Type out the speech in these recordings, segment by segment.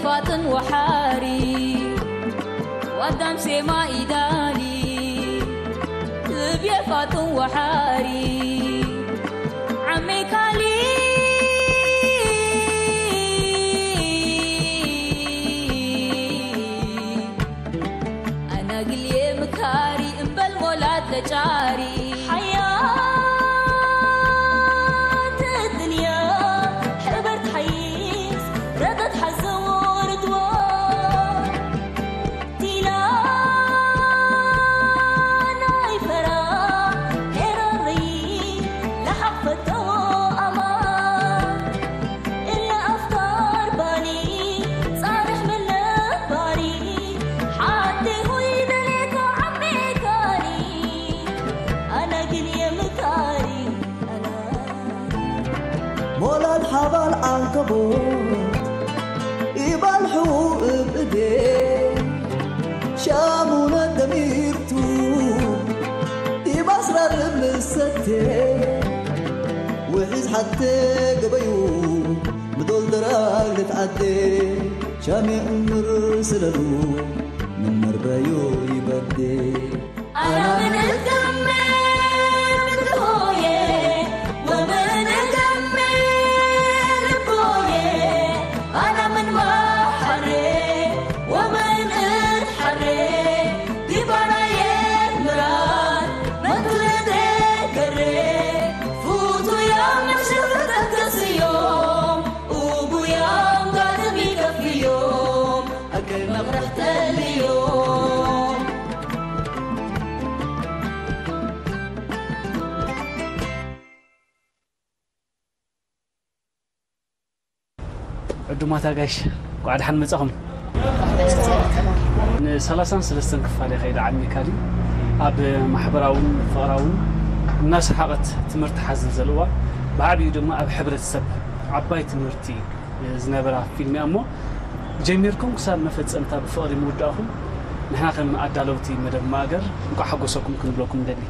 ፋጥን ወሓሪ ዋዳም ሴማ ኢዳሊ ልብየ ፋጥን ወሓሪ ዓሜካሊ ኣናግልየ ምካሪ እምበል ሞላት ለጫሪ ሓያት ድንያ ሕበርት ሓይስ ረደት ሓዘዎ ርድዋ ቲላ ናይ ፈራ ኤረሪ ለሓፈተዎ ኣማ እለ ኣፍካር ባኒ ጻርሕ መለባሪ ሓዲ ሆይ ደሌካ ዓሜካኒ ኣነ ግን የምካሪ ኣነ ሞላል ሓባል ዓንከቦት ኢባልሑ እብ እዴ ሻሙነ ደሚርቱ ኢባስራር እብ ልሰቴ ውሒዝ ሓቴ ገበዩ ምዶል ደራግ ልትዓዴ ሻሜ እምር ስለሉ ምን መርበዩ ይበዴ أنا من الدم بتهوية ومن الدم بتهوية أنا من بحري ومن اتحري دي براية مراد ما تلدي كري فوتو يا مشرفتك يوم وبو يوم قادم يكفي يوم أكل مغرح تليوم ዕዱማት ኣጋይሽ፣ እንኳዕ ደሓን መጻኹም። ን33 ክፋል እየ ከይደ ዓሚካሊ ኣብ ማሕበራውን ፍቕራውን እናሰሓቐት ትምህርቲ ሓዝል ዘለዋ ብዓብዩ ድማ ኣብ ሕብረተሰብ ዓባይ ትምህርቲ ዝነበራ ፊልም እያ እሞ ጀሚርኩም ክሳብ መፈጸምታ ብፍቕሪ ምውዳእኹም ንሕና ከም ኣዳለውቲ መደብ ማእገር እንኳዕ ሓጎሰኩም ክንብለኩም ንደሊ።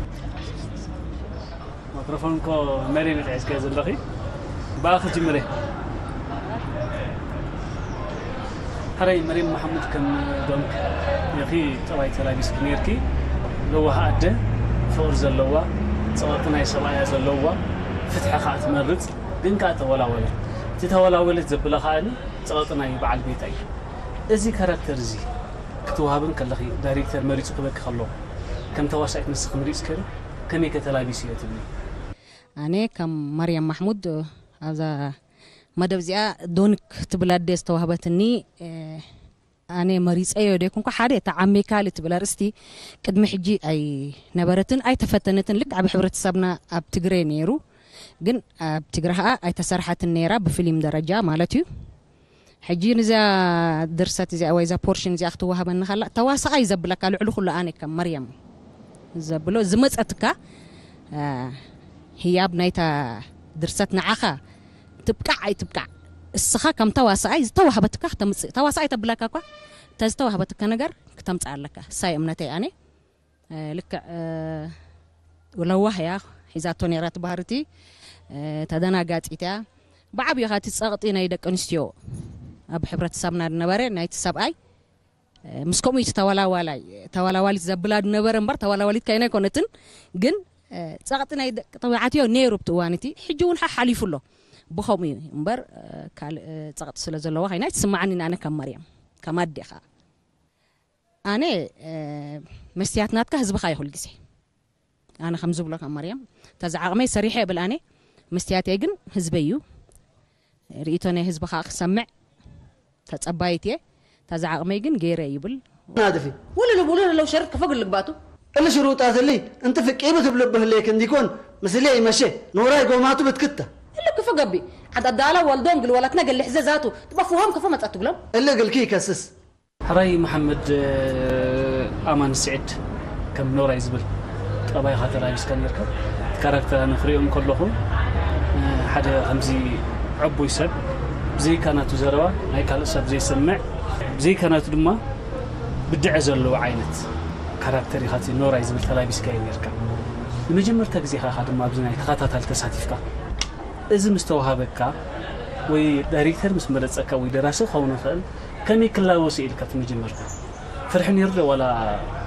ማይክሮፎን እኮ መሬ ነቲ ሒዝካዮ ዘለኺ ብኣኺ ጅምሬ። ሕራይ መሬም መሓሙድ ከም ዶንክ ኢኺ ጠባይ ተላቢስኪ ነይርኪ። ለዋህ ኣደ ፍቕሪ ዘለዋ ጸቕጢ ናይ ሰብኣያ ዘለዋ ፍትሒ ከኣ ትመርጽ ግን ከኣ ተወላወለ። እቲ ተወላወለት ዘብላ ከኣ ጸቕጢ ናይ በዓል ቤታ እዩ። እዚ ካራክተር እዚ ክትወሃብን ከለኺ ዳይሬክተር መሪጹ ክበኪ ከሎ ከም ተዋሳኢት ንስኺ ምሪጽ ከይሩ ከመይ ከተላቢስዮ ትብሊ? ኣነ ከም ማርያም ማሕሙድ ኣብዛ መደብ እዚኣ ዶንክ ትብል ኣደ ዝተዋህበትኒ ኣነ መሪፀዮ ደይኮንኩ ሓደ እታ ዓሜካሊ ትብል ኣርእስቲ ቅድሚ ሕጂ ኣይነበረትን ኣይተፈተነትን ልክዕ ኣብ ሕብረተሰብና ኣብ ትግረ ነይሩ ግን ኣብ ትግረ ከዓ ኣይተሰርሓትን ነይራ ብፊልም ደረጃ ማለት እዩ ሕጂ ንዚኣ ድርሰት እዚኣ ወይ እዛ ፖርሽን እዚኣ ክትወሃበኒ ከላ ተዋሳኣይ ዘብለካ ልዕሊ ኩሉ ኣነ ከም መርያም ዘብሎ ዝመፀትካ ህያብ ናይታ ድርሰት ንዓኻ ትብቃዕ ኣይትብቃዕ እስኻ ከም ተዋሳኣይ ዝተዋህበትካ ክተምፅእ ተዋሳኣይ ተብለካ እኳ ተዝተዋህበትካ ነገር ክተምፅእ ኣለካ እሳይ እምነተይ ኣነ ልክዕ ለዋህ እያ ሒዛቶ ነይራ ትባህርቲ ተደናጋፂት እያ ብዓብዩ ኻቲ ፀቕጢ ናይ ደቂ ኣንስትዮ ኣብ ሕብረተሰብና ዝነበረ ናይቲ ሰብኣይ ምስ ከምኡ እቲ ተወላዋላይ ተወላዋሊት ዘብላ ዝነበረ እምበር ተወላዋሊት ከይና ኣይኮነትን ግን ፀቕጢ ናይ ደቂ ተባዕትዮ ነይሩ ብቲ እዋን እቲ ሕጂ እውን ሓሓሊፉ ኣሎ ብኸምኡ እዩ እምበር ካልእ ፀቕጢ ስለ ዘለዋ ከይና ኣይትስማዓኒ ኣነ ከም መርያም ከም ኣዴኻ ኣነ መስትያት ናትካ ህዝብኻ እዩ ኩል ግዜ ኣነ ከም ዝብሎ ካብ መርያም ተዛ ዓቕመይ ሰሪሐ እብል ኣነ መስትያተይ ግን ህዝበይ እዩ ርእይቶ ናይ ህዝቢ ከዓ ክሰምዕ ተጸባይት እየ ተዛ ዓቕመይ ግን ገይረ ይብል ናድፊ ውልል ውልል ለው ሸርት ከፈግ ልግባቱ እሊ ሽሩጣት እሊ እንቲ ፍቂሚ ትብልብህ ሌክ እንዲኮን ምስሌ ይመሼ ኖራይ ጎማቱ ብትክተ እሊ ክፉ ገቢ ዓዳዳላ ወልዶም ግልወላትና ገልሕዘ ዛቱ ጥበፍዎም ከፎ መጸት ትብሎም እሊ እግልኪ ይከስስ ሕራይ መሓመድ ኣማን ስዒድ ከም ኖራይ ዝብል ጠባይኻ ተላቢስካ ነርካ። እቲ ካራክተር ኣነ ክሪኦ እንከለኹ ሓደ ከምዚ ዕቡይ ሰብ ብዘይካ ናቱ ዘረባ ናይ ካልእ ሰብ ዘይሰምዕ ብዘይካ ናቱ ድማ ብድዐ ዘለዎ ዓይነት ካራክተር ኢኻ እቲ ኖራይ ዝብል ተላቢስካዮ ነርካ። ንመጀመርታ ግዜኻ ኢኻ ድማ ኣብዚ ናይ ተኸታታሊ ተሳቲፍካ። እዚ ምስ ተዋሃበካ ወይ ዳይሬክተር ምስ መረጸካ ወይ ደራሲ ክኸውን ይኽእል ከመይ ክላወሱ ኢልካ እቲ መጀመርታ? ፍርሒ ነይሩ ዶ ዋላ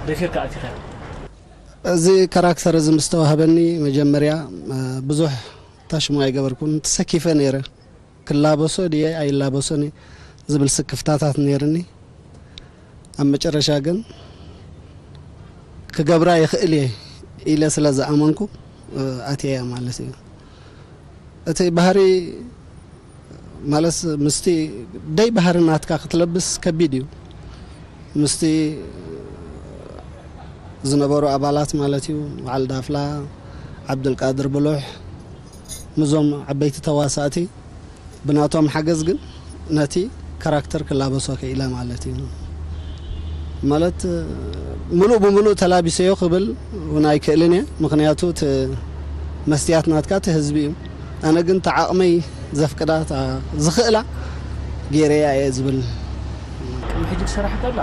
ደፊርካ ኣቲኻ? እዚ ካራክተር እዚ ምስ ተዋህበኒ መጀመርያ ብዙሕ ታሽሙ ኣይገበርኩን። ተሰኪፈ ነይረ። ክላበሶ ድየ ኣይላበሶን ዝብል ስክፍታታት ነይርኒ። ኣብ መጨረሻ ግን ክገብራ ይኽእል እየ ኢለ ስለ ዝኣመንኩ ኣትየያ ማለት እዩ። እቲ ባህሪ ማለት ምስቲ ደይ ባህሪ ናትካ ክትለብስ ከቢድ እዩ። ምስቲ ዝነበሩ ኣባላት ማለት እዩ፣ በዓል ዳፍላ፣ ዓብዱልቃድር ብሉሕ፣ ምዞም ዓበይቲ ተዋሳእቲ ብናቶም ሓገዝ ግን ነቲ ካራክተር ክላበሶ ክኢለ ማለት እዩ። ማለት ምሉእ ብምሉእ ተላቢሰዮ ክብል እውን ኣይክእልን እየ። ምክንያቱ እቲ መስትያት ናትካ እቲ ህዝቢ እዩ። ኣነ ግን እቲ ዓቕመይ ዘፍቅዳ እታ ዝኽእላ ገይረያ እየ ዝብል። ቅድሚ ሕጂ ትሰርሕ ከላ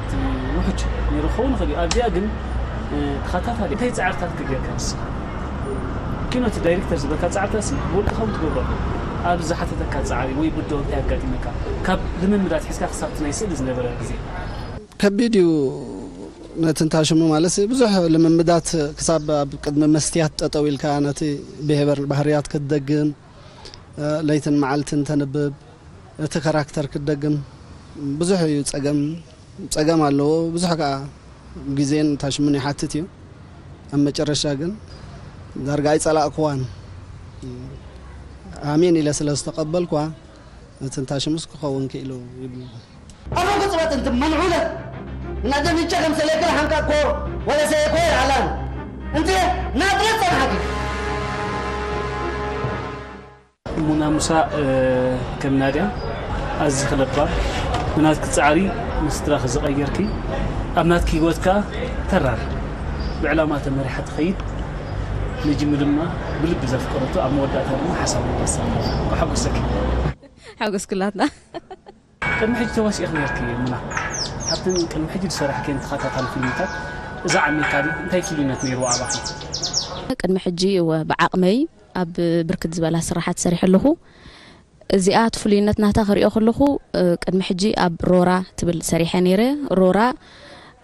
እቲ ውሕጅ ነይሩ ክኸውን ይኽእል እዩ። ኣብዚኣ ግን ተኸታታሊ እንታይ ፃዕርታት ክገብርካ ንስኻ? ኪኖ እቲ ዳይሬክተር ዝበካ ፃዕርታት ውልቅኻ እውን ትገብሮ። ኣብ ዝሓተተካ ፃዕሪ ወይ ብድሆ እንታይ ኣጋጢመካ? ካብ ልምምዳት ሒዝካ ክሳብ እቲ ናይ ስእሊ ዝነበረ ግዜ። ከቢድ እዩ። ነቲ እንታሽሙ ማለት ብዙሕ ልምምዳት ክሳብ ኣብ ቅድሚ መስትያት ጠጠው ኢልካ ነቲ ብሄበር ባህርያት ክትደግም ለይትን መዓልትን ተንብብ እቲ ካራክተር ክትደግም ብዙሕ እዩ ጸገም ጸገም ኣለዎ። ብዙሕ ከዓ ግዜን ታሽሙን ይሓትት እዩ። ኣብ መጨረሻ ግን ዳርጋ ኣይጸላእክዋን። ኣሜን ኢለ ስለ ዝተቐበልኳ እቲ እንታሽሙስ ክኸውን ክኢሉ ይብል። ኣፈ ቅጽበት እንት መንዑለ እናደ ምጨ ከም ሰለክል ሓንካ ኮ ወለ ሰየኮ ይዓላን እንት ናጥረ ጸናሓት ሙና ሙሳ ከም ናድያ ኣዚ ክለባም ብናትኪ ጻዕሪ ንስድራኺ ዝቐየርኪ ኣብ ናትኪ ህይወትካ ተራር ብዕላማ ተመሪሓ ትኸይድ ንጅሚ ድማ ብልቢ ዘፍቀረቱ ኣብ መወዳእታ ድማ ሓሳብ ልበሳ ከሐጉሰኪ። ሓጎስክላትና። ቅድሚ ሕጂ ተዋሲእኺ ነርኪ ሙና። ካብተን ቅድሚ ሕጂ ዝሰራሕክየን ተኸታታሊ ፊልምታት እዛ ዓሚካ ድዩ? እንታይ ፍሉይነት ነይርዋ ኣባኺ? ቅድሚ ሕጂ እወ ብዓቕመይ ኣብ ብርክት ዝበላ ስራሓት ሰሪሐ ኣለኹ። እዚኣ እቲ ፍሉይነት ናታ ክሪኦ ከለኹ ቅድሚ ሕጂ ኣብ ሮራ ትብል ሰሪሐ ነይረ። ሮራ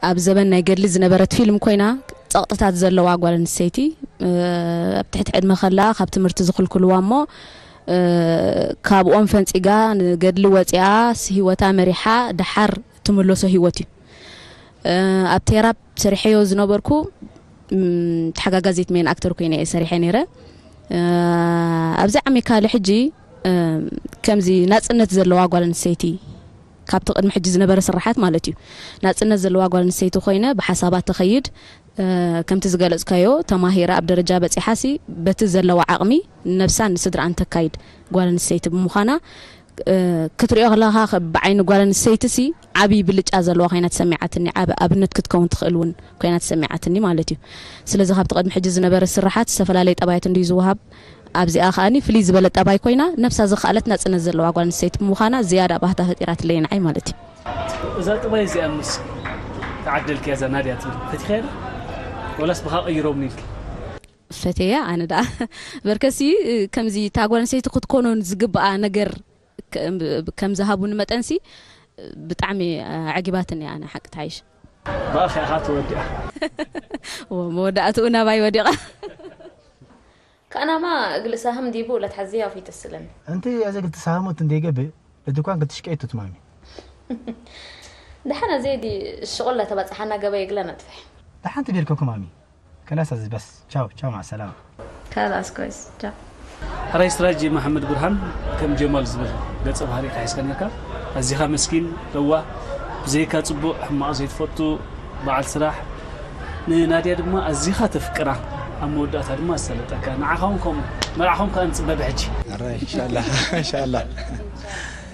ኣብ ዘበን ናይ ገድሊ ዝነበረት ፊልም ኮይና ጸቕጥታት ዘለዋ ጓል ኣንስተይቲ ኣብ ትሕቲ ዕድመ ከላ ካብ ትምህርቲ ዝኽልክልዋ እሞ ካብኦም ፈንጺጋ ንገድሊ ወጺኣ ህይወታ መሪሓ ደሓር ትምለሶ ህይወት እዩ። ኣብ ቴራፕ ሰሪሐዮ ዝነበርኩ ተሓጋጋዚት ሜን ኣክተር ኮይነ እየ ሰሪሐ ነይረ። ኣብዚ ዓሚካሊ ሕጂ ከምዚ ናፅነት ዘለዋ ጓል ኣንስተይቲ ካብቲ ቅድሚ ሕጂ ዝነበረ ስራሓት ማለት እዩ። ናፅነት ዘለዋ ጓል ኣንስተይቲ ኮይነ ብሓሳባት ተኸይድ ከምቲ ዝገለፅካዮ ተማሂረ ኣብ ደረጃ በፂሓ ሲ በቲ ዘለዋ ዓቕሚ ንነብሳን ንስድራኣን ተካይድ ጓል ኣንስተይቲ ብምዃና ክትሪኦ ከለኻ ብዓይኒ ጓል ኣንስተይቲ ሲ ዓብዪ ብልጫ ዘለዋ ኮይና ተሰሚዓትኒ። ዓብ ኣብነት ክትከውን ትኽእል እውን ኮይና ተሰሚዓትኒ ማለት እዩ። ስለዚ ካብቲ ቅድሚ ሕጂ ዝነበረ ስራሓት ዝተፈላለየ ጠባያት እንድዩ ዝወሃብ ኣብዚኣ ከኣኒ ፍልይ ዝበለ ጠባይ ኮይና ነብሳ ዝኸኣለት ናፅነት ዘለዋ ጓል ኣንስተይቲ ብምዃና ዝያዳ ባህታ ፈጢራትለይ ንዓይ ማለት እዩ። እዛ ጥባይ እዚኣ ምስ ተዓደልክያ እዛ ናድያ ትብል ፈቲኸያ ዶ? ወላስ ብኻ ቀይሮም ኢልኪ? ፈትየያ ኣነ ደኣ በርከሲ ከምዚ እታ ጓል ኣንስተይቲ ክትኮኖን ዝግብኣ ነገር ከም ዝሃቡኒ መጠንሲ ብጣዕሚ ዓጊባትኒ ኣነ ሓቂ ትሓይሽ። ብኣኺ ኢኻ ተወዲኣ። መወዳእትኡ ናባይ ወዲቓ። ከኣናማ እግል ሳህም ዲቡ ለትሐዝያ ፊ ተስለን። እንቲ እዘ ግልቲ ሳህሙት እንዴ ገብእ ለድኳን ግልቲ ሽቀይቱ ትማሚ። ደሓን ኣዘይ ዲ ሽቁል ለተበጽሓና ገበይ እግለ ነጥፍሕ። ደሓን ትቤልኮ ክማሚ። ከላስ ኣዚ በስ ቻው ቻው ማዕ ሰላማ። ከላስ ኮይስ ቻው። ሕራይ ስራጅ መሓመድ ብርሃን ከም ጀማል ዝብል ገጸ ባህሪ ኢኻ ሒዝካ ነርካ። ኣዚኻ መስኪን፣ ለዋህ፣ ብዘይካ ጽቡቕ ሕማቕ ዘይትፈቱ፣ በዓል ስራሕ፣ ንናድያ ድማ ኣዚኻ ተፍቅራ፣ ኣብ መወዳእታ ድማ ዝሰለጠካ። ንዓኻ እውን ከምኡ። መርዓኹም ከኣ ንጽበ ብሕጂ። ሕራይ ኢንሻላህ ኢንሻላህ።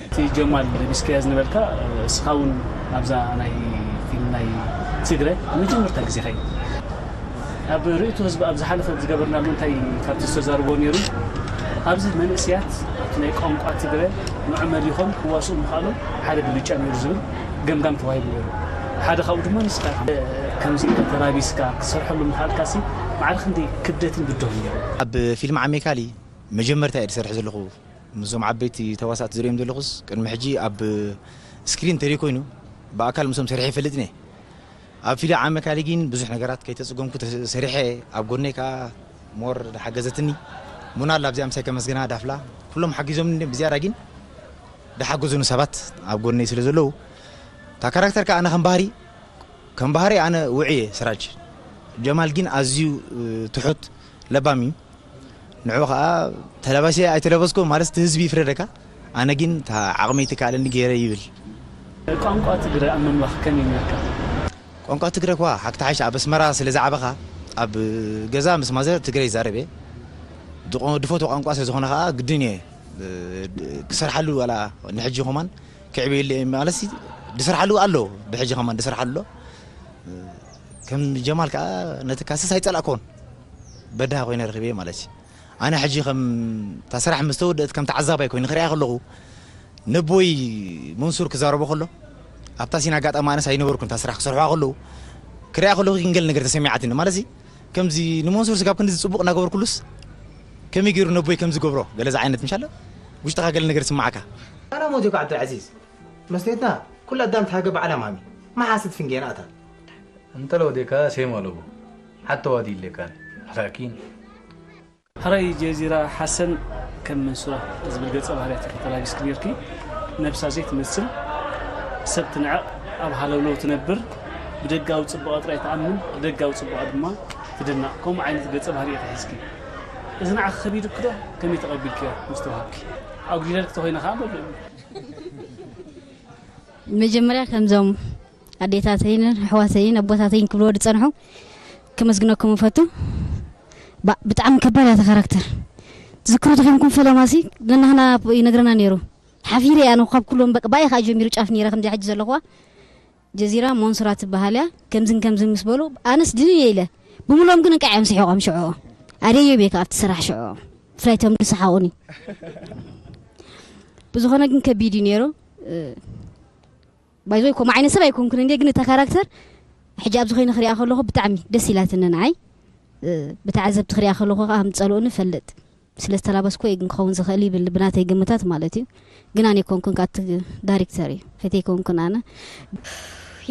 እቲ ጀማል ለቢስካያ ዝነበርካ እስኻ እውን ኣብዛ ናይ ፊልም ናይ ትግረ ንመጀመርታ ግዜኻ እዩ። ኣብ ርእይቶ ህዝቢ ኣብ ዝሓለፈ ዝገበርናሉ እንታይ ካብቲ ዝተዛረቦ ነይሩ ኣብዚ መንእስያት ኣብቲ ናይ ቋንቋ ትግረ ንዑ መሊኾም ክዋስኡ ምኽኣሎም ሓደ ብልጫ ነይሩ ዝብል ገምጋም ተዋሂቡ ነይሩ። ሓደ ካብኡ ድማ ንስኻ ከምዚ ተላቢስካ ክትሰርሐሉ ምኽኣልካሲ ማዕረ ክንደይ ክብደትን ብድሆን ነይሩ። ኣብ ፊልም ዓሜካሊ መጀመርታ እየ ዝሰርሕ ዘለኹ። ምስዞም ዓበይቲ ተዋሳእቲ ዝርእዮም ዘለኹስ ቅድሚ ሕጂ ኣብ ስክሪን ተሪኮይኑ ብኣካል ምስኦም ሰሪሐ ይፈልጥን እየ። ኣብ ፊልም ዓመካሊ ግን ብዙሕ ነገራት ከይተጽገምኩ ተስ- ሰሪሐ እየ። ኣብ ጎነይ ከኣ ሞር ሓገዘትኒ። ሙናል ኣብዚኣ ምሳይ ከመስግና ዳፍላ ኩሎም ሓጊዞምኒ ብዝያዳ ግን ዝሓገዙኒ ሰባት ኣብ ጎነይ ስለ ዘለዉ እታ ካራክተር ከኣ ኣነ ከም ባህሪ ከም ባህሪ ኣነ ውዑይ እየ ስራጅ። ጀማል ግን ኣዝዩ ትሑት ለባም እዩ። ንዑ ከኣ ተለባሲ ኣይተለበስኩ ማለት እቲ ህዝቢ ይፍረደካ። ኣነ ግን እታ ዓቕመይ ትከኣለኒ ገይረ ይብል። ቋንቋ ትግረ ኣብ ምምላኽ ከመይ ነርካ? ቋንቋ ትግረ እኳ ሓክትሓሽ ኣብ ኣስመራ ስለ ዝዓበኻ ኣብ ገዛ ምስ ማዘር ትግረ ይዛረብ እየ። ድቆ- ድፈትዎ ቋንቋ ስለ ዝኾነ ከኣ ግድን እየ ክሰርሓሉ ዋላ ንሕጂ ኸማን ክዕብየሉ እየ ማለት ድሰርሓሉ ኣሎ። ብሕጂ ኸማን ድሰርሓሉ ኣሎ። ከም ጀማል ከኣ ነቲ ካስስ ኣይጸላእኮን በዳህ ኮይነ ረኺበ ማለት እዩ። ኣነ ሕጂ ከም እታ ስራሕ ምስ ተወደእት ከም ተዓዛባይ ኮይኑ ክሪኣ ከለኹ ነቦይ መንሱር ክዛረቦ ከሎ ኣብታ ሲን ኣጋጣሚ ኣነስ ኣይነበርኩን እታ ስራሕ ክሰርሖ ከለዉ ክሪኣ ከለኹ ክንገል ነገር ተሰሚዓትኒ ማለት ከምዚ ንመንሱር ስጋብ ክንዲ ዝጽቡቕ እናገበርኩሉስ ከመይ ገይሩ ነቦይ ከምዚ ገብሮ ገለ ዝዓይነት ምሻለ ውሽጥኻ ገለ ነገር ስማዓካ ኣላ ሞት ይኳ ዓብደልዓዚዝ መስተየትና ኩላ ኣዳም ተሃገብ ዓላ ማሚ መሓስት ፍንጌና ኣታ እንተ ለወዴካ ሴም ኣለዎ ሓተዋዲ ኢሌካን ላኪን ሕራይ ጀዚራ ሓሰን ከም መንሱራ ዝብል ገጸ ባህርያት ኢኺ ተላቢስኪ ነርኪ። ነብሳ ዘይትመስል ሰብ ትንዕቕ ኣብ ሃለውለው ትነብር ብደጋዊ ጽባቐ ጥራይ ትኣምን ብደጋዊ ጽባቐ ድማ ትድነቕ ከምኡ ዓይነት ገጸ ባህሪ ኢኺ ሒዝኪ። እዚ ንዓኺ ከቢዱኪ ዶ ከመይ ተቐቢልክዮ ምስ ተዋሃብኪ? ኣጉዲለልኪ ተኾይነ ከኣ በልዑኒ። መጀመርያ ከምዞም ኣዴታተይን ኣሕዋተይን ኣቦታተይን ክብልዎ ዝጸንሑ ከመስግነኩም እፈቱ። ባ- ብጣዕሚ ከባድ እያ እታ ካራክተር። ትዝክሩ ተኾይንኩም ፈለማሲ ነናህና ይነግረና ነይሩ። ሓፊረ እያ ኣነ ካብ ኩሎም በቃ ባይ ከኣ ጀሚሩ ጫፍ ነይረ ከምዚ ሕጂ ዘለኹዋ ጀዚራ ሞንሱራ ትበሃል እያ። ከምዝን ከምዝን ምስ በሉ ኣነስ ድንን እየ ኢለ ብምሎም ግን እንቃዕ እዮም ስሒቖም ሽዑ ኣደዮም እየ ከኣ ኣብቲ ስራሕ ሽዑ ብፍላይ እቶም ዝሰሓቑኒ ብዝኾነ ግን ከቢድ እዩ ነይሩ። ባይዞይ ከምኡ ዓይነት ሰብ ኣይኮንኩን እንዴ ግን እታ ካራክተር ሕጂ ኣብዚ ኮይነ ክሪኣ ከለኹ ብጣዕሚ ደስ ኢላትኒ ንዓይ። ብተዓዘብቲ ክሪኣ ከለኹ ከዓ ከም ዝጸልኡኒ እፈልጥ። ስለ ዝተላበስኩ እየ ግን ክኸውን ዝኽእል ይብል ብናተይ ግምታት ማለት እዩ። ግን ኣነ ኣይኮንኩን ከኣ እቲ ዳይሬክተር እዩ። ፈትየ ኣይኮንኩን ኣነ።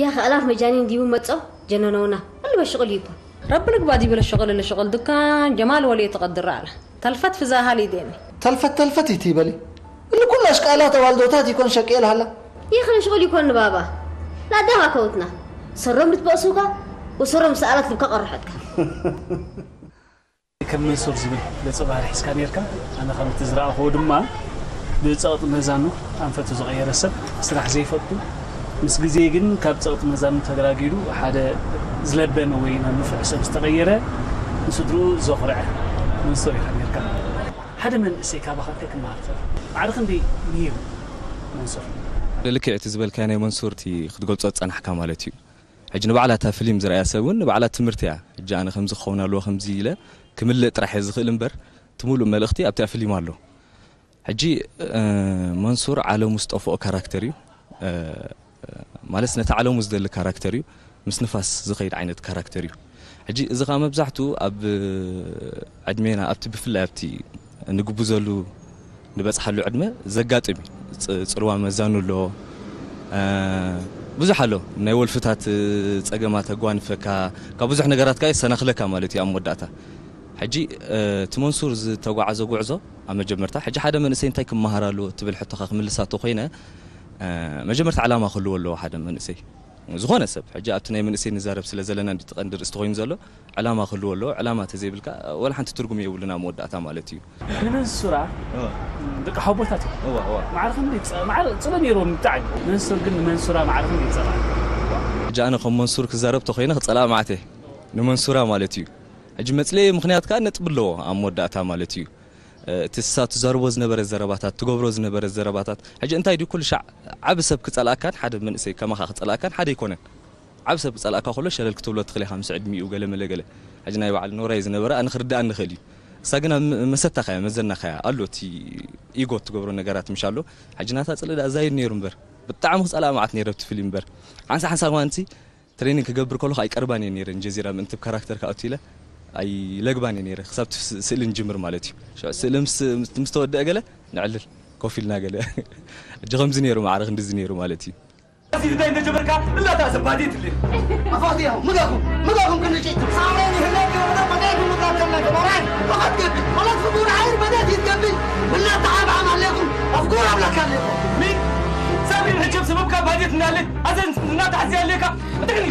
يا أخي ألاف مجانين ديبو متسو جننونا اللي بشغل يبا ረቢ ልግባ ዲበለ ሸቐል ለሸቐል ድካን ጀማል ወልየ ተቐድር ኣለ ተልፈት ፍዛሃል ይዴኒ ተልፈት ተልፈት ይትይበሊ እሊ ኩሉ ኣሽቃላት ኣዋልዶታት ይኮን ሸቅየል ሃላ يا أخي شغل يكون بابا لا دها كوتنا سرهم بتبقسوكا وسرهم سألت لك قرحتك ከም መንሱር ዝብል ገጸ ባህሪ ሒዝካ ነርካ ኣነ ከም እቲ ዝረኣኽዎ ድማ ብጸቕጢ መዛኑ ኣንፈቱ ዝቐየረ ሰብ ስራሕ ዘይፈቱ ምስ ግዜ ግን ካብ ጸቕጢ መዛኑ ተገላጊሉ ሓደ ዝለበመ ወይ ናብ ንፉዕ ሰብ ዝተቐየረ ንስድርኡ ዘኹርዐ መንሱር ኢኻ ነርካ ሓደ መንእሰይ ካባኻ እንታይ ክመሃር ይኽእል ማዕረ ክንደይ ምሂሩ መንሱር ልክዕ እቲ ዝበልካዮ ናይ መንሱር እቲ ክትገልጾ ዝጸናሕካ ማለት እዩ ሕጂ ንባዕላ እታ ፍሊም ዝረኣያ ሰብ እውን ንባዕላ ትምህርቲ እያ ሕጂ ኣነ ከምዚ ክኸውን ኣለዎ ከምዚ ኢለ ክምልእ ጥራሕ እየ ዝኽእል እምበር እቲ ሙሉእ መልእኽቲ ኣብቲኣ ፍሊም ኣሎ ሕጂ መንሱር ዓለሙ ዝጠፍኦ ካራክተር እዩ ማለት ነቲ ዓለሙ ዝደሊ ካራክተር እዩ ምስ ንፋስ ዝኸይድ ዓይነት ካራክተር እዩ ሕጂ እዚ ከዓ መብዛሕትኡ ኣብ ዕድሜና ኣብቲ ብፍላይ ኣብቲ ንግብዘሉ ንበፅሓሉ ዕድመ ዘጋጥም እዩ ፅልዋ መዛኑ ኣሎ ብዙሕ ኣሎ ናይ ወልፍታት ፀገማት ኣጓንፈካ ካብ ብዙሕ ነገራት ከዓ የሰናክለካ ማለት እዩ ኣብ መወዳእታ ሕጂ እቲ መንሱር ዝተጓዓዞ ጉዕዞ ኣብ መጀመርታ ሕጂ ሓደ መንእሰይ እንታይ ክመሃር ኣለዎ ትብል ሕቶኻ ክምልሳቶ ኮይነ መጀመርታ ዕላማ ክህልዎ ኣለዎ ሓደ መንእሰይ ዝኾነ ሰብ ሕጂ ኣብቲ ናይ መንእሰይ ንዛረብ ስለ ዘለና እንዲ ቀንዲ ርእስቲ ኮይኑ ዘሎ ዕላማ ክህልዎ ኣለዎ ዕላማ ተዘይብልካ ወላ ሓንቲ ትርጉም የብሉን ኣብ መወዳእታ ማለት እዩ ንመንሱራ ደቂ ሓቦታት እዮም ማዕረ ክንደይ ጸ- ማዕረ ጽሎ ነይርዎም ብጣዕሚ መንሱር ግን ንመንሱራ ማዕረ ክንደይ ጸላ ሕጂ ኣነ ከም መንሱር ክዛረብ ተኮይነ ክጸልኣ ማዕተ ንመንሱራ ማለት እዩ ሕጂ መጽለየ ምክንያት ከዓ ነጥቢ ኣለዎ ኣብ መወዳእታ ማለት እዩ እቲ እሳ ትዛርቦ ዝነበረ ዘረባታት ትገብሮ ዝነበረ ዘረባታት ሕጂ እንታይ ድዩ ኩሉ ሻዕ ዓብ ሰብ ክጸልኣካን ሓደ መንእሰይ ከማኻ ክጸልኣካን ሓደ ኣይኮነን ዓብ ሰብ ክጸልኣካ ከሎ ሸለል ክትብሎ ትኽእል ኢኻ ምስ ዕድሚኡ ገለ መለ ገለ ሕጂ ናይ በዓል ኖራይ ዝነበረ ኣነ ክርድኣኒ ይኽእል እዩ እሳ ግን ኣብ መሰታ ኸያ መዘና ኸያ ኣሎ እቲ ኢጎ ትገብሮ ነገራት ምሽ ኣሎ ሕጂ ናታ ጽልእ ዳኣ ዛይድ ነይሩ እምበር ብጣዕሚ ክጸልኣ መዓት ነይረ ኣብቲ ፍሊም እምበር ሓንሳ ሓንሳ እዋንቲ ትሬኒንግ ክገብር ከለኹ ኣይቀርባን እየ ነይረ ንጀዚራ ምእንቲ ብ ካራክተር ክኣቱ ኢለ ኣይለግባን እየ ነይረ ክሳብ እቲ ስእሊ ንጅምር ማለት እዩ ሽዑ ስእሊ ምስ ምስ ተወደአ ገለ ንዕልል ኮፍ ኢልና ገለ ሕጂ ከምዚ ነይሩ ማዕረ ክንድዚ ነይሩ ማለት እዩ እዚ እንታይ እንደጀመርካ እናተኣሰባዲት ል ኣፋትያው ምጋኹም ምጋኹም ክንጭ ሳውሬን ይህለክ ወደ መዳይ ብምጣት ከለክ ሞራን ፈቀት ገቢ ወለት ፍጉር ዓይር መዳት ይትገቢ እናተዓባዓም ኣለኩም ኣፍጉር ኣብላክ ኣለኩም ምን ሳብሪን ሕጀብ ሰበብካ ባዴት እናለ ኣዘን እናተዓዚ ኣለካ ብትግኒ